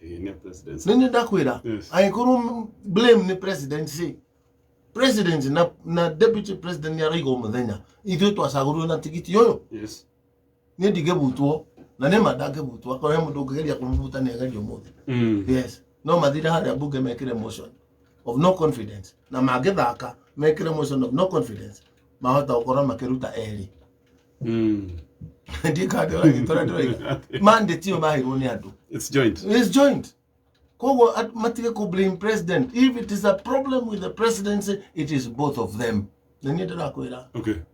Nĩ presidency. Nĩ ndakwĩra, angĩkorwo blame nĩ presidency, president na deputy president nĩ araiga o mũthenya ithuĩ twacagũrirwo na tigiti ũyũ. Niĩ ndingĩbutwo, na nĩ ma ndangĩbutwo. Akorwo he mũndũ ũngĩgeria kũmũbuta, nĩ ageria ũmũthĩ. Yes, no mathire harĩa bunge mekĩre motion of no confidence, na mangĩthaka mekĩre motion of no confidence, mahota gũkorwo makĩruta erĩ. Ndikandĩ ũranyita ũrĩa ndĩroiga? Mandate ĩyo maheirwo nĩ andũ. It's joint. It's joint. Koguo matige ku blame president. If it is a problem with the presidency, it is both of them. Na niĩ ndĩrakwĩra,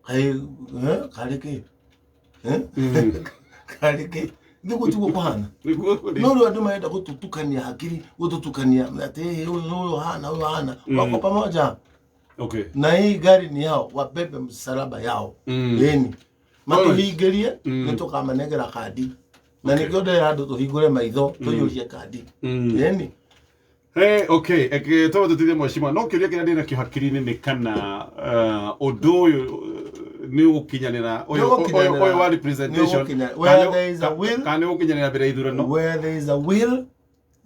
kaĩ karĩ kĩ? Eh? Karĩ kĩ? Nĩguo tiguo kũhana? Nĩguo kũrĩ. No rĩu andũ marenda gũtũtukania hakiri, gũtũtukania atĩ "Ĩ, ũyũ ũyũ hana, ũyũ hana." Wako pamoja. Na hii gari ni yao, wabebe msalaba yao. Ĩni matũhingĩrie, nĩ tũkamanengera kandi, na nĩkĩo ndĩrera andũ tũhingũre maitho, tũiyũrie kandi. Ĩni. Hey, okay, eke to tutithie mheshimiwa, no kiuria kiria ndina kio hakiri-inĩ nĩ kana ũndũ ũyũ nĩ ũgũkinyanĩra, ũyũ Nĩ ũgũkinyanĩra. ũyũ wa representation. Nĩ ũgũkinya- where there is a will, kana nĩ ũgũkinyanĩra mbere ya ithurano? Where there is a will,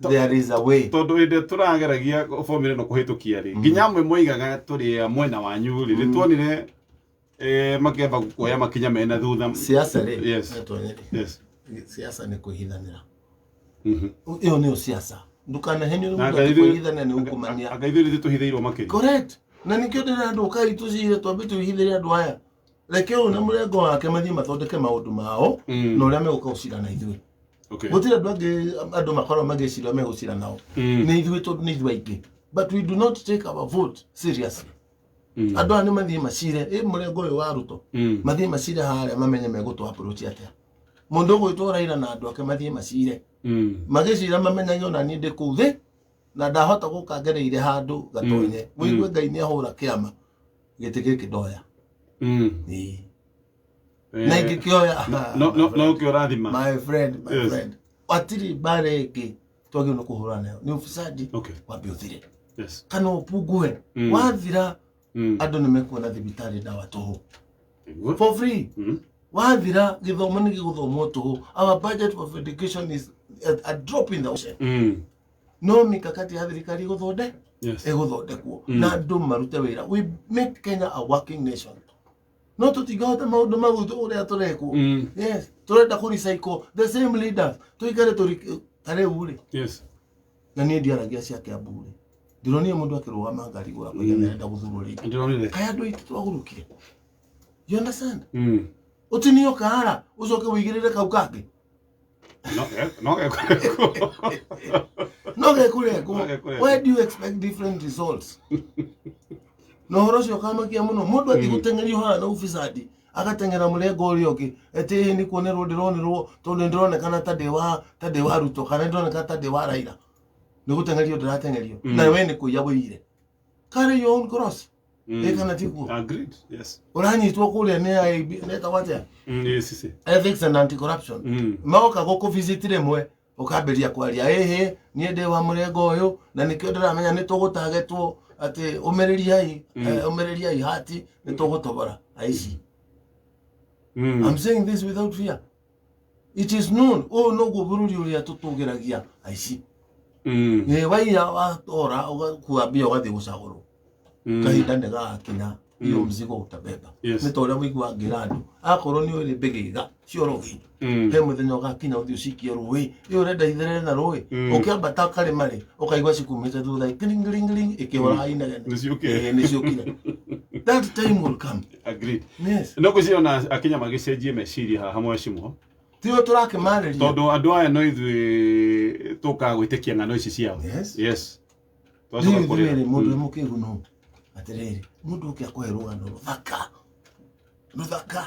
there is a way. Tondũ hĩndĩ ĩrĩa tũrageragia formula ĩno kũhĩtũkia rĩ, nginya amwe moigaga tũrĩ a mwena wanyu rĩ, nĩ tuonire makĩamba kuoya makinya mena thutha. Siasa rĩ, nĩtonyere. Siasa nĩ kwĩhithanĩra. Ĩyo nĩyo siasa. Ndũkanahenio nĩ Na mũndũ Ngai atĩ kwĩhithania nĩ ungumania. Anga ithuĩ nĩ tũhithĩirwo makĩria. Correct. Na nĩkĩo ndĩrera andũ, ũkai tũcire, twambe twĩhithĩre andũ aya. Reke ũyũ na mũrengo wake mathiĩ mathondeke maũndũ mao na ũrĩa megũka gũcira na ithuĩ. Gũtirĩ andũ angĩ andũ makoragwo magĩcira megũcira nao. Nĩ ithuĩ, tondũ nĩ ithuĩ aingĩ. But we do not take our vote seriously. Andũ aya nĩ mathiĩ macire ĩ mũrengo ũyũ wa Ruto, mathiĩ macire harĩa, mamenye megũtũ approach atĩa. Mũndũ ũgwĩtwo Raila na andũ ake mathiĩ macire, magĩcira mamenyage ona niĩ ndĩ kũu thĩ na ndahota gũka ngereire handũ gatonye. Wĩigue Ngai nĩ ahũra kĩama gĩtĩ gĩkĩ ndoya. Ĩĩ. Na ingĩkĩoya, No kĩo ũrathima. my friend, my friend, hatirĩ mbara ĩngĩ twagĩrĩirwo nĩ kũhũrana nayo, nĩ ufisadi. Wambe ũthire kana ũpungue. Wathira, andũ nĩ mekuona thibitarĩ ndawa tũhũ, for free. Wathira, gĩthomo nĩ gĩgũthomwo tũhũ. Our budget for education is a drop in the ocean. No mikakati ya thirikari ĩgũthonde ĩgũthondekwo na andũ marute wĩra. We make Kenya a working nation. No tũtingĩhota maũndũ mau ũrĩa tũrekwo. Yes, tũrenda kũ recycle the same leaders, tũikare tũri ta rĩu rĩ. Na niĩ ndiaragia cia Kiambu rĩ, ndĩronire mũndũ akĩrũgama ngari gũra kũiga nĩarenda gũthurwo rĩngĩ. Ndĩronire. Kaĩ andũ aitũ twagũrũkire? You understand? Ũtinio kahara ũcoke wĩigĩrĩre kau kangĩ. No gekũrekwo. No gekũrekwo. No gekũrekwo. Why do you expect different results? Na ũhoro ũcio ũkamakia mũno, mũndũ athiĩ gũteng'erio haha na ufisadi, agateng'era mũrengo ũrĩa ũngĩ ĩtĩ nĩ kuonerwo ndĩronerwo, tondũ nĩ ndĩronekana ta ndĩ wa Ruto kana nĩ ndĩronekana ta ndĩ wa Raila, nĩ gũteng'erio ndĩrateng'erio. Na we nĩ kũiya wũiyire. Carry your own cross. Ĩ kana tiguo? Agreed. Yes. Ũranyitwo kũrĩa nĩ IB, netagwo atĩa? Yes. Ethics and Anti-Corruption. Magoka gũkũ visit rĩmwe, ũkambĩrĩria kwaria, ĩhĩ, niĩ ndĩ wa mũrengo ũyũ na nĩkĩo ndĩramenya nĩ tũgũtagetwo atĩ ũmĩrĩriai, ũmĩrĩriai hati nĩ tũgũtobora aici. I'm saying this without fear. It is known ũyũ noguo bũrũri ũrĩa tũtũgĩragia aici. Nĩ waiya, watora, ũgakua mbia, ũgathiĩ gũcagũrwo. Kahinda nĩ gagakinya hiyo mzigo utabeba. Nĩ ta ũrĩa mũigua ngĩra andũ, akorwo nĩ ũrĩ mbĩgĩga ciorogi, he mũthenya ũgakinya ũthiĩ ũcikie rũĩ. Ĩyo ũrenda itherere na rũĩ, ũkĩambata karĩma rĩ, ũkaigua cikumĩte thutha kling kling kling, ĩkĩhũraga inegene. Nĩciũkire. Ĩĩ, nĩciũkire. That time will come. Agreed. Yes. No ngwĩciria ona Akenya magĩcenjie meciria haha, mheshimiwa. Tiwe tũrakĩmarĩria. Tondũ andũ aya no ithuĩ tũkaga gwĩtĩkia ng'ano ici ciao. Rĩu Twacoka ithuĩ kũrĩra. rĩ, mũndũ wĩ mũkĩgu no atĩrĩrĩ, mũndũ ũke akũhe rũgano rũthaka rũthaka,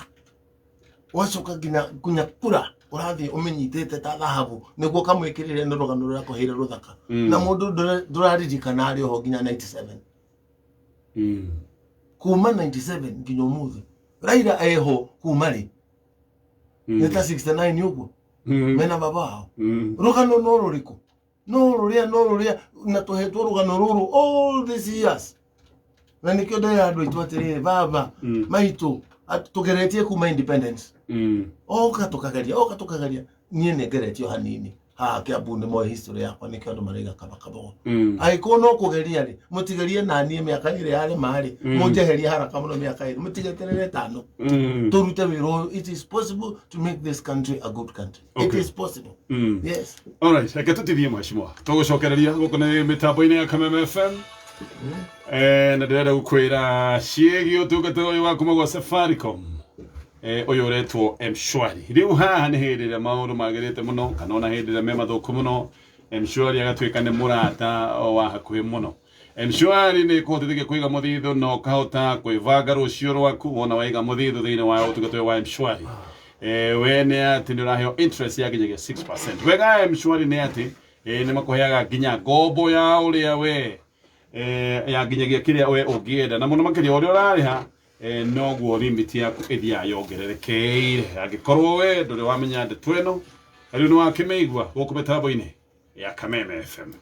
wacoka nginya kura ũrathiĩ ũmĩnyitĩte ta thahabu nĩguo kamwĩkĩrĩre nĩ rũgano rũrĩa akũheire rũthaka. Na mũndũ ndũraririkana arĩ oho nginya 97. Kuma 97 nginya ũmũthĩ. Raila eho kuma rĩ nĩ ta 69 ũguo mena baba wao rũgano no rũrĩkũ no rũrĩa no rũrĩa na tũhetwo rũgano rũrũ all these years na nĩkĩo ndĩrera andũ aitũ atĩrĩrĩ baba maitũ tũgeretie kuma independence oka tũkageria oka tũkageria niĩ nĩ ngeretio hanini haha Kiambu nĩ moĩ history yakwa nĩkĩo andũ maraiga kaba kabogo angĩkorwo no kũgeria rĩ mũtigerie na niĩ mĩaka ĩrĩ yarema rĩ mũnjeherie haraka mũno mĩaka ĩrĩ mũtigeterere ĩtano tũrute wĩra ũyũ. It is possible to make this country a good country. It is possible. Yes. Alright, reke tũtithie mheshimiwa. Tũgũcokereria gũkũ nĩ mĩtambo-inĩ ya Kameme FM. Na ndĩrenda gũkwĩra ciĩgiĩ ũtungata ũyũ wa kuma gwa Safaricom. Ũyũ ũretwo M-Shwari. Rĩu haha nĩ hĩndĩ ĩrĩa maũndũ magĩrĩte mũno kana ona hĩndĩ ĩrĩa me mathũku mũno M-Shwari agatuĩka nĩ mũrata wa hakuhĩ mũno. M-Shwari nĩ ĩkũhotithagia kũiga mũthithũ na ũkahota kwĩbanga rũciũ rwaku wona waiga mũthithũ thĩinĩ wa ũtungata ũyũ wa M-Shwari. We nĩ atĩ nĩ ũraheo interest ya nginyagia 6%. Wega wa M-Shwari nĩ atĩ nĩ makũheaga nginya ngombo ya ũrĩa we ya nginyagia kĩrĩa we ũngĩenda na mũno makĩria ũrĩa ũrarĩha noguo limit yaku ĩthiaga yongererekeire. Angĩkorwo we ndũrĩ wamenya ndeto ĩno rĩu nĩ wakĩmĩigua gũkũ mĩtambo-inĩ ya Kameme FM.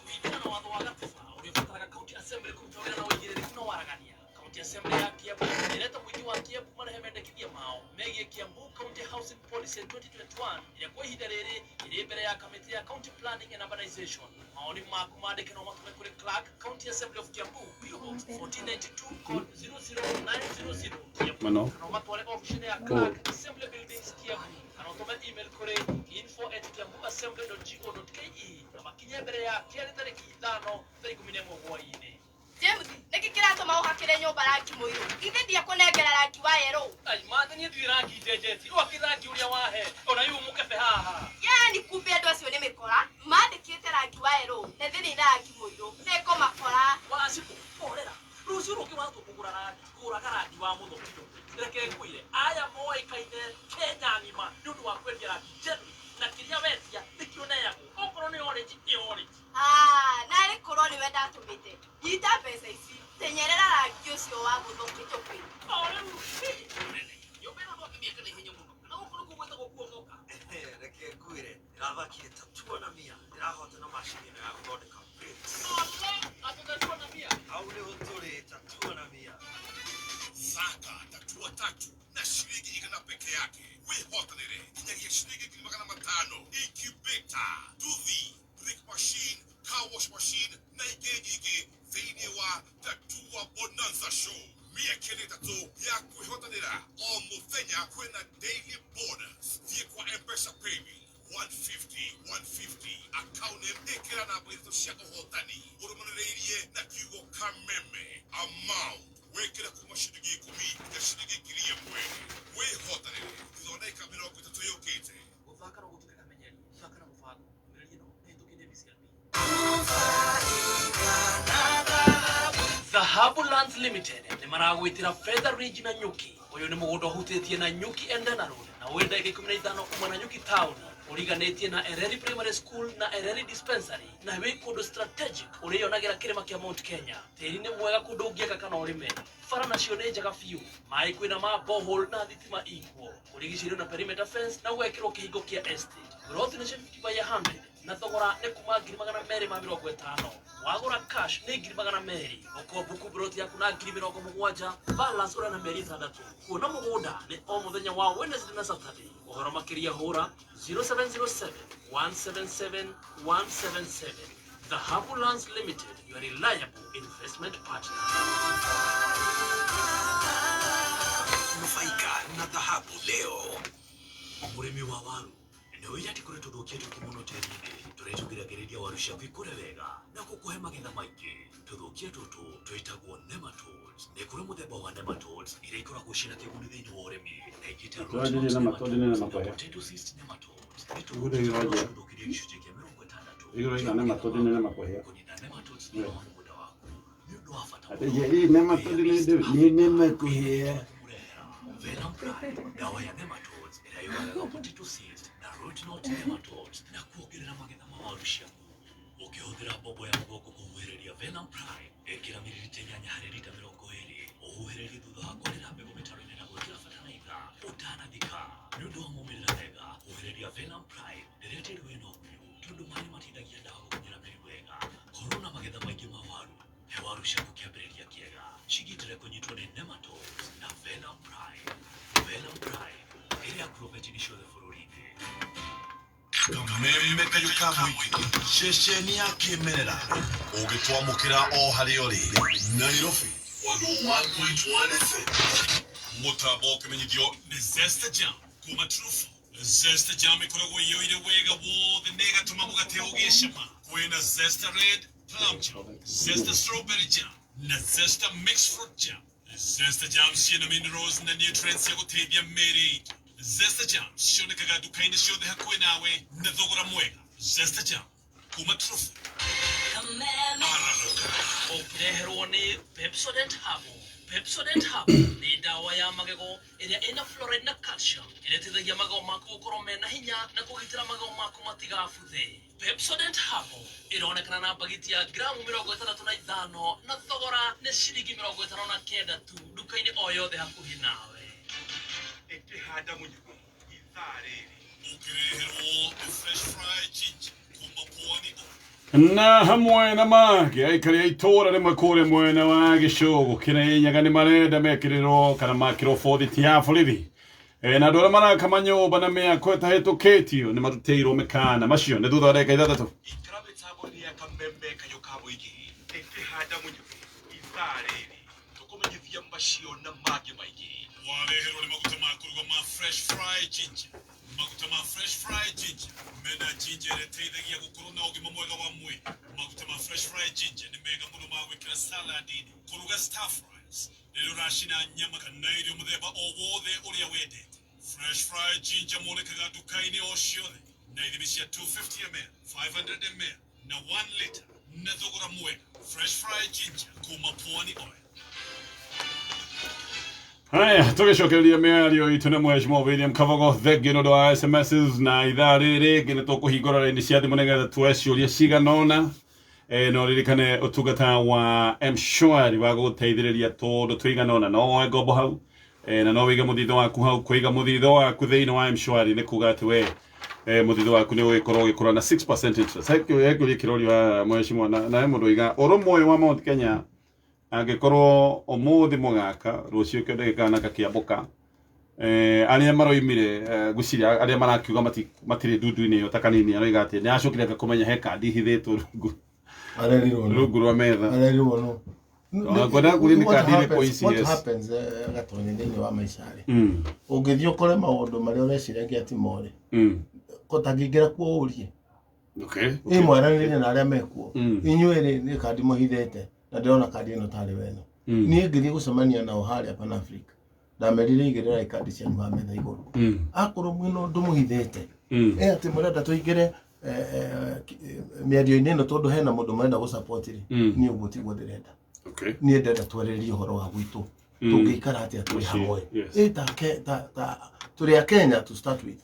Kũringana na watho wa gatiba ũrĩa ũbataraga county assembly kũruta wĩra na ũigĩrĩrĩku na waragania, county assembly ya Kiambu ĩreta mũingĩ wa Kiambu marehe mendekithia mao megiĩ Kiambu County Housing Policy 2021 ĩrĩa kwa ihinda rĩrĩ ĩrĩ mbere ya kamĩtĩ ya County Planning and Urbanization. Maoni maku mandĩke no matũme kũrĩ Clerk, County Assembly of Kiambu, PO Box 1492, code 00900 Kiambu, Mano. kana ũmatware ofici-inĩ ya Clerk, Assembly Buildings, Kiambu, kana ũtũme email kũrĩ info@kiambuassembly.go.ke na makinye mbere ya kerĩ tarĩki 5 thaa 11 hwaĩ-inĩ. James, nĩkĩ kĩratũma ũhakĩre nyũmba rangi mũirũ? Ithe ndiakũnengera rangi wa yellow. Ai, mathe niĩ ndirĩ rangi njenjetie, ũhakĩre rangi ũrĩa wahe, ona rĩu mũkebe haha. Yani kumbe andũ acio nĩ mĩkora, mandĩkĩte rangi wa yellow na thĩinĩ na rangi mũirũ. Nĩngũmakora. Wacikũ, horera. Rũciũ rũngĩ watua kũgũra rangi, kũgũraga rangi wa mũthokio. Reke ngwĩre, aya moĩkaine Kenya ng'ima nĩ ũndũ wa kwendia rangi genuine, na kĩrĩa wetia nĩkĩo ũneagwo. Okorwo nĩ orange, nĩ orange. Ah, narĩ korwo nĩwe ndatũmĩte. Nyita mbeca ici, tenyerera rangi ũcio wa mũthokio tũkĩ. O rĩu, nyũmba ĩno ndwakĩmĩaka na ihenya mũno. Na gũkũ nĩkuo gwĩtagwo kuomoka. Reke ngwĩre, ndĩrathakire tatua na mia, ndĩrahota na macini ĩno ya gũthondeka bricks. Ala, atĩ tatua na mia. Hau nĩho tũrĩ, tatua na mia. Saka tatua tatu na shilingi igana peke yake wihotanire kinyagia shilingi 500,000 incubator duthi brick machine car wash machine na ingĩ nyingĩ thĩinĩ wa Tatua Bonanza Show. Mĩeke nĩ ĩtatũ ya kwĩhotanĩra o mũthenya kwĩna daily bonus. Thiĩ kwa M-Pesa paybill 150 150 account name ĩkĩra namba ithatũ cia ũhotani ũrũmanĩrĩirie na kiugo Kameme amount wĩkĩre kuma shilingi 10 nginya shilingi 1,000 wĩhotanĩre thutha wa ndagĩka 30 yũkĩte. Gũthaka no gũtuĩke kamenyeri, thaka na mũbango. Ndũmĩrĩri ĩno nĩ ĩhĩtũkĩte BCLB. Dhahabu Lands Limited nĩ maragwĩtĩra Feather Ridge na Nyuki. Ũyũ nĩ mũgũnda ũhutĩtie na Nyuki Endana Road na wĩ ndagĩka 15 kuma na Nyuki Town, ũriganĩtie na Ereri Primary School na Ereri Dispensary, na wĩ kũndũ strategic ũrĩonagĩra kĩrĩma kĩa Mount Kenya. Tĩri nĩ mwega kũndũ ũngĩaka kana ũrĩme. Bara nacio nĩ njega biũ. Maĩ kwĩna ma borehole na thitima ikuo. Ũrigicĩirio na perimeter fence na ũgekĩrwo kĩhingo kĩa estate. Plot nĩ 50 by 100 na thogora nĩ kuma 250,000. Wagũra cash nĩ 200,000. Ũkombuku plot yaku na 70,000, balance ũrĩa na mĩeri 6. Kuona mũgũnda nĩ o mũthenya wa Wednesday na Saturday. Ũhoro makĩria hũra 0707 177 177. Dhahabu Lands Limited, your reliable investment partner. Nufaika na dhahabu leo. Mũrĩmi wa waru nĩ ũĩ atĩ kũrĩ tũthũkia tũingĩ mũno tĩri-inĩ tũrĩa tũgiragĩrĩria waru ciaku ikũre wega na gũkũhe magetha maingĩ. Tũthũkia tũtũ twĩtagwo nematodes. Nĩ kũrĩ mũthemba wa nematodes iria ikoragwo ciĩna kĩguni thĩinĩ wa ũrĩmi na ingĩ ta root Tũranjĩrĩria knot na matũndĩ nĩ nematodes na makoya. potato cyst nematodes. Nĩ Igũrũ tũthũkia iranja. tũrĩa tũthũkĩria gĩcunjĩ kĩa 60 Igũrũ kĩa ina magetha nematode nĩ maku. makoya. Kũnina nematodes thĩinĩ wa mũgũnda waku nĩ ũndũ wa bata Atĩ mũno. hii nematode East nĩ Africa nĩmekuhĩa. kũmũrehera Venom Prime, dawa ya nematodes ĩrĩa yũragaga potato cyst na root knot nematodes na kuongerera magetha ma waru ciaku. Ũkĩhũthĩra mbombo ya mũgongo kũhuhĩrĩria Venom Prime, ĩkĩra miririta 8 harĩ rita 20, ũhuhĩrĩrie thutha wa kwarĩra mbegũ mĩtaro-inĩ na gwĩkĩra bataraitha ũtanathika. Nĩ ũndũ wa maumĩrĩra mega, huhĩrĩria Venom Prime rĩrĩa tĩri wĩna ũgunyu, tondũ maĩ mateithagia ndawa gũkinyĩra mĩri wega. Korwo na magetha maingĩ ma waru, he waru ciaku kĩambĩrĩria kĩega, cigitĩre kũnyitwo nĩ nematodes na Venom Prime. Venom Prime ĩrĩ agrovet-inĩ ciothe bũrũri-inĩ. Kameme kayũ ka mũingĩ, ceceni ya kĩmerera, ũngĩtwamũkĩra o harĩa ũrĩ. Nairobi 101.1 FM. Mũtambo ũkĩmenyithio nĩ Zesta Jam kuma Trufu. Zesta Jam ĩkoragwo ĩiyũire wega wothe na ĩgatũma mũgate ũgĩe cama. Kwĩna Zesta Red Plum Jam, Zesta Strawberry Jam na Zesta Mixed Fruit Jam. Zesta Jam ciĩna minerals na nutrients cia gũteithia mĩĩrĩ itũ. Zesta Jam cionekaga nduka-inĩ ciothe hakuhĩ nawe na thogora mwega. Zesta Jam kuma Trufu. Arahũka. Ũkĩreherwo nĩ Pepsodent Herbal. Pepsodent Herbal nĩ ndawa ya magego ĩrĩa ĩna fluoride na calcium ĩrĩa ĩteithagia magego maku gũkorwo mena hinya na kũgitĩra magego maku matigabuthe. Pepsodent Herbal ĩronekana na mbagiti ya gramu 65 na thogora nĩ ciringi 59 tu nduka-inĩ o yothe hakuhĩ nawe. Ĩkĩhanda mũnyugũ ithaa rĩrĩ. Ũkĩreherwo nĩ Fresh Fry Ginger kuma Pwani Oil. Na hamwe na mangĩ, aikari a itũũra rĩmwe kũrĩa mwena wa Gĩcũgũ Kĩrĩnyaga nĩ marenda mekĩrĩrwo kana makĩrwo bothiti ya borithi. Na andũ arĩa maraka manyũmba na mĩako ĩtahĩtũkĩtio nĩ marutĩirwo mĩkana. Macio nĩ thutha wa ndagĩka 6. Ikara mĩtambo-inĩ ya kameme kayũ ka mũingĩ, ĩkĩhanda mũnyugũ ithaa rĩrĩ, tũkũmenyithia macio na mangĩ maingĩ. Wareherwo nĩ maguta ma kũruga ma Fresh Fry Ginger. Maguta ma Fresh Fry Ginger mena ginger ĩrĩa ĩteithagia gũkorwo na ũgima mwega wa mwĩrĩ. Maguta ma Fresh Fry Ginger nĩ mega mũno ma gwĩkĩra salad-inĩ, kũruga stir fries, rĩrĩa ũracina nyama kana irio mũthemba o wothe ũrĩa wendete. Fresh Fry Ginger monekaga nduka-inĩ o ciothe na ithimi cia 250 ml, 500 ml na 1 liter na thogora mwega. Fresh Fry Ginger kuma Pwani Oil. Haya, tũgĩcokereria mĩario itũ na Mheshimiwa William Kabogo, thengiũ nĩ ũndũ wa SMSs na ithaa rĩrĩ rĩngĩ nĩ tũkũhingũra raini cia thimũ nĩgetha tuoe ciũria cigana ũna. No ririkane ũtungata wa M-Shwari wa gũgũteithĩrĩria tũndũ tũigana ũna. No woe ngombo hau, na no wĩige mũthithũ waku hau. Kũiga mũthithũ waku thĩinĩ wa M-Shwari nĩ kuga atĩ we mũthithũ waku nĩ ũgũgĩkorwo ũgĩkũra na 6% interest. He kĩũria kĩrorio haha Mheshimiwa, na he mũndũ oiga ũrũmwe ũyũ wa Mount Kenya angĩkorwo ũmũthĩ mũgaka rũciũ kĩo ndagĩka gakĩambũka, arĩa maroimire, ngwĩciria arĩa marakiuga matirĩ ndundu-inĩ ĩyo ta kanini, aroiga atĩ nĩ acokire kũmenya he kandi hithĩtwo rungu Arerirwo nũ? Rungu rwa metha. Arerirwo nũ? Ngwenda kũria nĩ What kandi irĩkũ happens- ici, what yes. happens, Gatonye, thĩinĩ wa maica rĩ, ũngĩthiĩ ũkore maũndũ marĩa ũreciragia ti morĩ, kotangĩingĩra kuo ũrie. Ĩ mwaranĩrie na arĩa mekuo, inyuĩ rĩ, nĩ kandi mũhithĩte na ndĩrona kandi ĩno tarĩ weno. Niĩ ngĩthiĩ gũcemania nao harĩa Pan Africa, ndamerire igĩrĩrai kandi cianyu ha metha igũrũ, akorwo mwĩna ũndũ mũhithĩte, ĩ atĩ mũrenda tũingĩre mĩario-inĩ ĩno tondũ hena mũndũ mũrenda gũ-support rĩ, niĩ ũguo tiguo ndĩrenda. Niĩ ndĩrenda twarĩrĩrie ũhoro wa gwitũ, tũngĩikara atĩa tũrĩ Mũciĩ, hamwe. yes. Ĩ ta tũrĩ a Kenya to start with,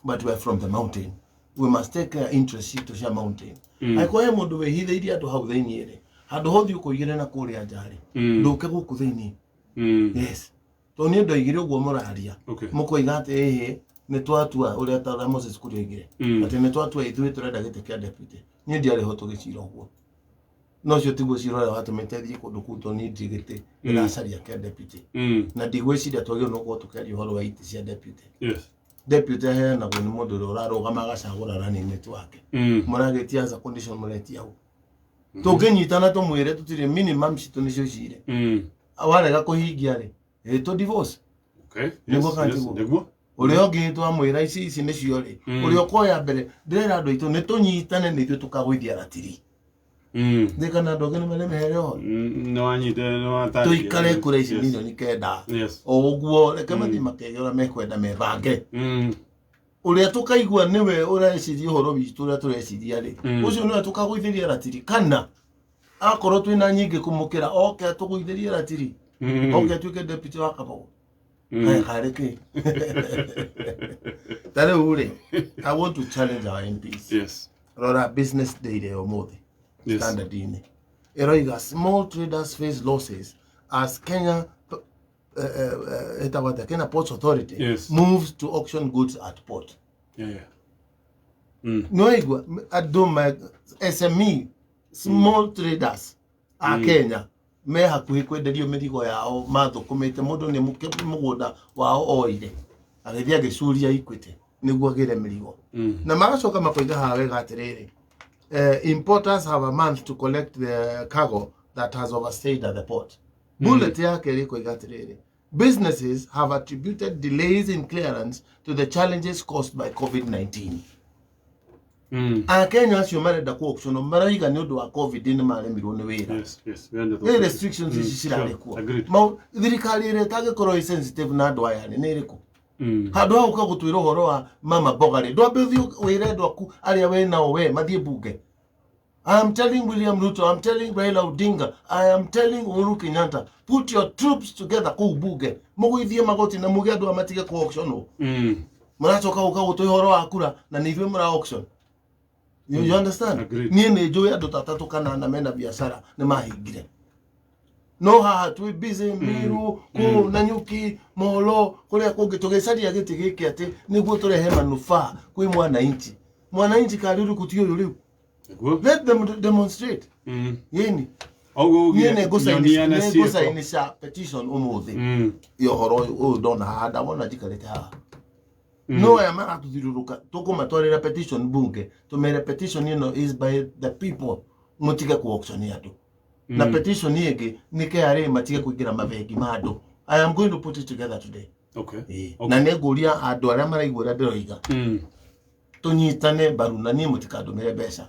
but we are from the mountain, we must take care interest citũ cia mountain. Angĩkorwo he mũndũ wĩhithĩirie andũ hau thĩinĩ rĩ, handũ hothiĩ ũkũigĩre na kũrĩa nja rĩ, ndũke gũkũ thĩinĩ. Yes, tondũ niĩ ndoigire ũguo mũraria, mũkoiga atĩ ĩhĩ nĩ twatua ũrĩa ta ũrĩa Moses Kuria oigire, atĩ nĩ twatua ithuĩ tũrenda gĩtĩ kĩa deputy. Niĩ ndiarĩ ho tũgĩcira ũguo, no ũcio tiguo cira ũrĩa watũmĩte thiĩ kũndũ kũu, tondũ niĩ ndirĩ gĩtĩ ndĩracaria kĩa deputy, na ndigwĩciria twagĩrĩirwo nĩ gũkorwo tũkĩaria ũhoro wa itĩ cia deputy. Deputy aheanagwo nĩ mũndũ ũrĩa ũrarũgama agacagũra running mate wake. Mũragĩtia as a condition, mũretia hau tũngĩnyitana tũmwĩre tũtirĩ minimum citũ nĩcio cire, warega kũhingia rĩ, ĩ tũ divorce. Nĩguo kana tiguo? Nĩguo. Ũrĩa ũngĩ twamwĩra ici ici nĩcio rĩ, ũrĩa ũkoya mbere, ndĩrera andũ aitũ nĩ tũnyitane nĩ ithuĩ tũkagũithia ratiri. Nĩ kana andũ angĩ nĩ marĩ mehere ũhoro. Nĩ wanyita, nĩ watarĩria. Tũikare kura ici 9,000,000. O ũguo reke mathiĩ makege ũrĩa mekwenda mebange. Ũrĩa tũkaigua nĩwe ũreciria ũhoro witũ ũrĩa tũreciria rĩ, ũcio nĩwe tũkagũithĩria ratiri, kana akorwo twĩna nyingĩ kũmũkĩra, oke atũgũithĩrie ratiri, oke atuĩke deputy wa Kabogo. Kaĩ karĩ kĩ ta rĩu rĩ, I want to challenge our MPs. Rora Business Daily ya ũmũthĩ. Yes. Standard-inĩ ĩroiga small traders face losses as Kenya ĩtagwo atĩa? Kenya Ports Authority Yes. moves to auction goods at port. Yeah. Nĩwaigua andũ SME, small traders a Kenya me hakuhĩ kwenderio mĩrigo yao mathũkũmĩte. Mũndũ nĩ mũgũnda wao oire agĩthiĩ agĩcuria Equity nĩguo agĩre mĩrigo. Na magacoka makoiga haha wega atĩrĩrĩ, importers have a month to collect the cargo that has overstayed at the port. Bullet yake ĩrĩkoiga atĩrĩrĩ, businesses have attributed delays in clearance to the challenges caused by COVID-19. Akenya acio marenda ku auction maraiga nĩ ũndũ wa COVID nĩ maremirwo nĩ wĩra. Yes. Nĩ restrictions ici cirarĩ kuo. Agreed. Thirikari ĩrĩa ĩtangĩkorwo ĩ sensitive na andũ aya nĩ ĩrĩkũ? Handũ ha gũka gũtwĩra ũhoro wa mama mboga rĩ, ndwambe ũthiĩ wĩre andũ aku arĩa wĩ nao we mathiĩ bunge. I am telling William Ruto, I am telling Raila Odinga, I am telling Uhuru Kenyatta, put your troops together kũu bunge, mũgũithie magoti na muge andũ aya matige ku auction. Mũracoka gũka gũtũhe ũhoro wa kura na nĩ ithuĩ mũra auction. You understand? Agreed. Niĩ nĩ njũĩ andũ ta atatũ kana ana mena biacara nĩ mahingire, no haha twĩ busy Meru kũu Nanyuki Molo kũrĩa kũngĩ tũgĩcaria gĩtĩ gĩkĩ atĩ nĩguo tũrehe manufaa kwĩ mwananchi. Mwananchi karĩrĩ ti ũyũ rĩu. Nĩguo. Let them demonstrate. Yĩni. Oguo niĩ ugire nyonia na nĩ ciĩko. ngũcainica petition ũmũthĩ ya ũhoro ũyũ ũyũ ndona haha, ndawona njikarĩte haha. No aya maratũthiũrũrũka, tũkũmatwarĩra petition bunge, tũmere petition ĩno is by the people, mũtige ku auction andũ. Na petition ĩngĩ nĩ KRA matige kũingĩra mabengi ma andũ. I am going to put it together today. Na nĩ ngũria andũ arĩa maraigua ũrĩa ndĩroiga, tũnyitane mbaru na niĩ, mũtikandũmĩre mbeca,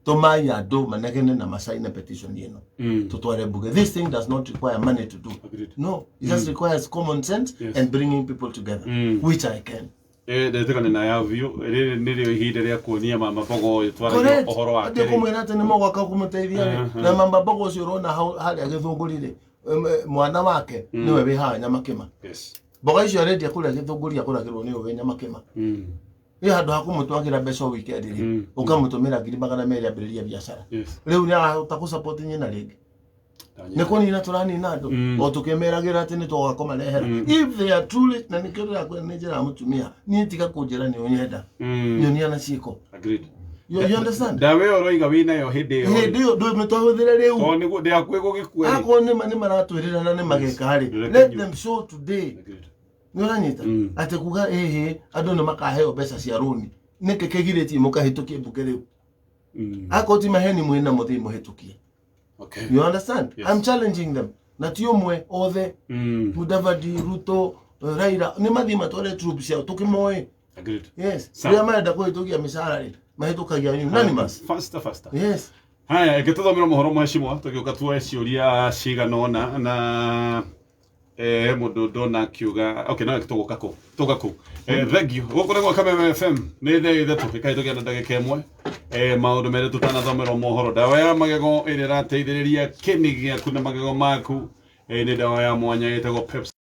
tũmai andũ manegene na macaine petition ĩno, tutware bunge. This thing does not require money to do. Agreed. No, it just requires common sense and bringing people together, which I can. Ndetĩkania na ya biũ. Rĩrĩ nĩrĩo ihinda rĩa kuonia mama mbogo ũyũ twaragia Correct. ũhoro wake Atĩ rĩ. kũmwĩra atĩ nĩ mũgwaka kũmũteithia rĩ, na mama mbogo ũcio ũrona hau harĩa Gĩthũngũri rĩ, mwana wake nĩwe wĩ haha Nyamakĩma. Mboga icio arendia kũrĩa Gĩthũngũri agũragĩrwo nĩwe wĩ Nyamakĩma. Ĩ handũ ha kũmũtwagĩra mbeca o weekend rĩ, ũkamũtũmĩra 200,000 ambĩrĩrie biacara. Rĩu nĩ arahota gũ support nyina rĩngĩ. Nĩ kũnina tũranina andũ o tũkĩmeragĩra atĩ nĩ tũgoka kũmarehera. If they are truly, na nĩkĩo ndĩrakwĩra nĩ njĩra ya mũtumia, niĩ tiga kũnjĩra nĩ ũnyenda, nyonia na ciĩko. Agreed. You understand? Ndawa ĩyo ũroiga wĩnayo hĩndĩ ĩyo. Hĩndĩ ĩyo ndũmĩtwahũthĩre rĩu. Tondũ nĩguo ndĩ hakuhĩ gũgĩkua rĩ. Akorwo nĩma nĩ maratwĩrĩra na nĩ mageka rĩ, Reke let nyue. them show today. Agreed. Nĩ ũranyita? Atĩ kuga ĩhĩ andũ nĩ makaheo mbeca cia rũni, nĩkĩ kĩgirĩtie mũkahĩtũkie mbunge rĩu? Akorwo ti maheni mwĩna mũthiĩ mũhĩtũkie. You understand? Yes. I'm challenging them, na ti ũmwe, othe. Mudavadi, Ruto, Raila, nĩ mathiĩ matware troops ciao tũkĩmoĩ. Agreed. Yes. Sawa. Rĩrĩa marenda kũhĩtũkia mĩcara rĩ, mahĩtũkagia unanimous. Faster, faster. Yes. Haya, reke tũthomere mohoro, mheshimiwa, tũgĩũka tuoe ciũria cigana ũna na mũndũ ndona akiuga okay, no tũgũka kũ tũka kũ. Thank you. Gũkũ nĩ gwa Kameme FM, nĩ thaa 3 ĩkahĩtũkia na ndagĩka 1. Maũndũ merĩ tũtanathomerwo mohoro. Ndawa ya magego ĩrĩa ĩrateithĩrĩria kĩni gĩaku na magego maku, nĩ ndawa ya mwanya ĩtagwo Pepsi.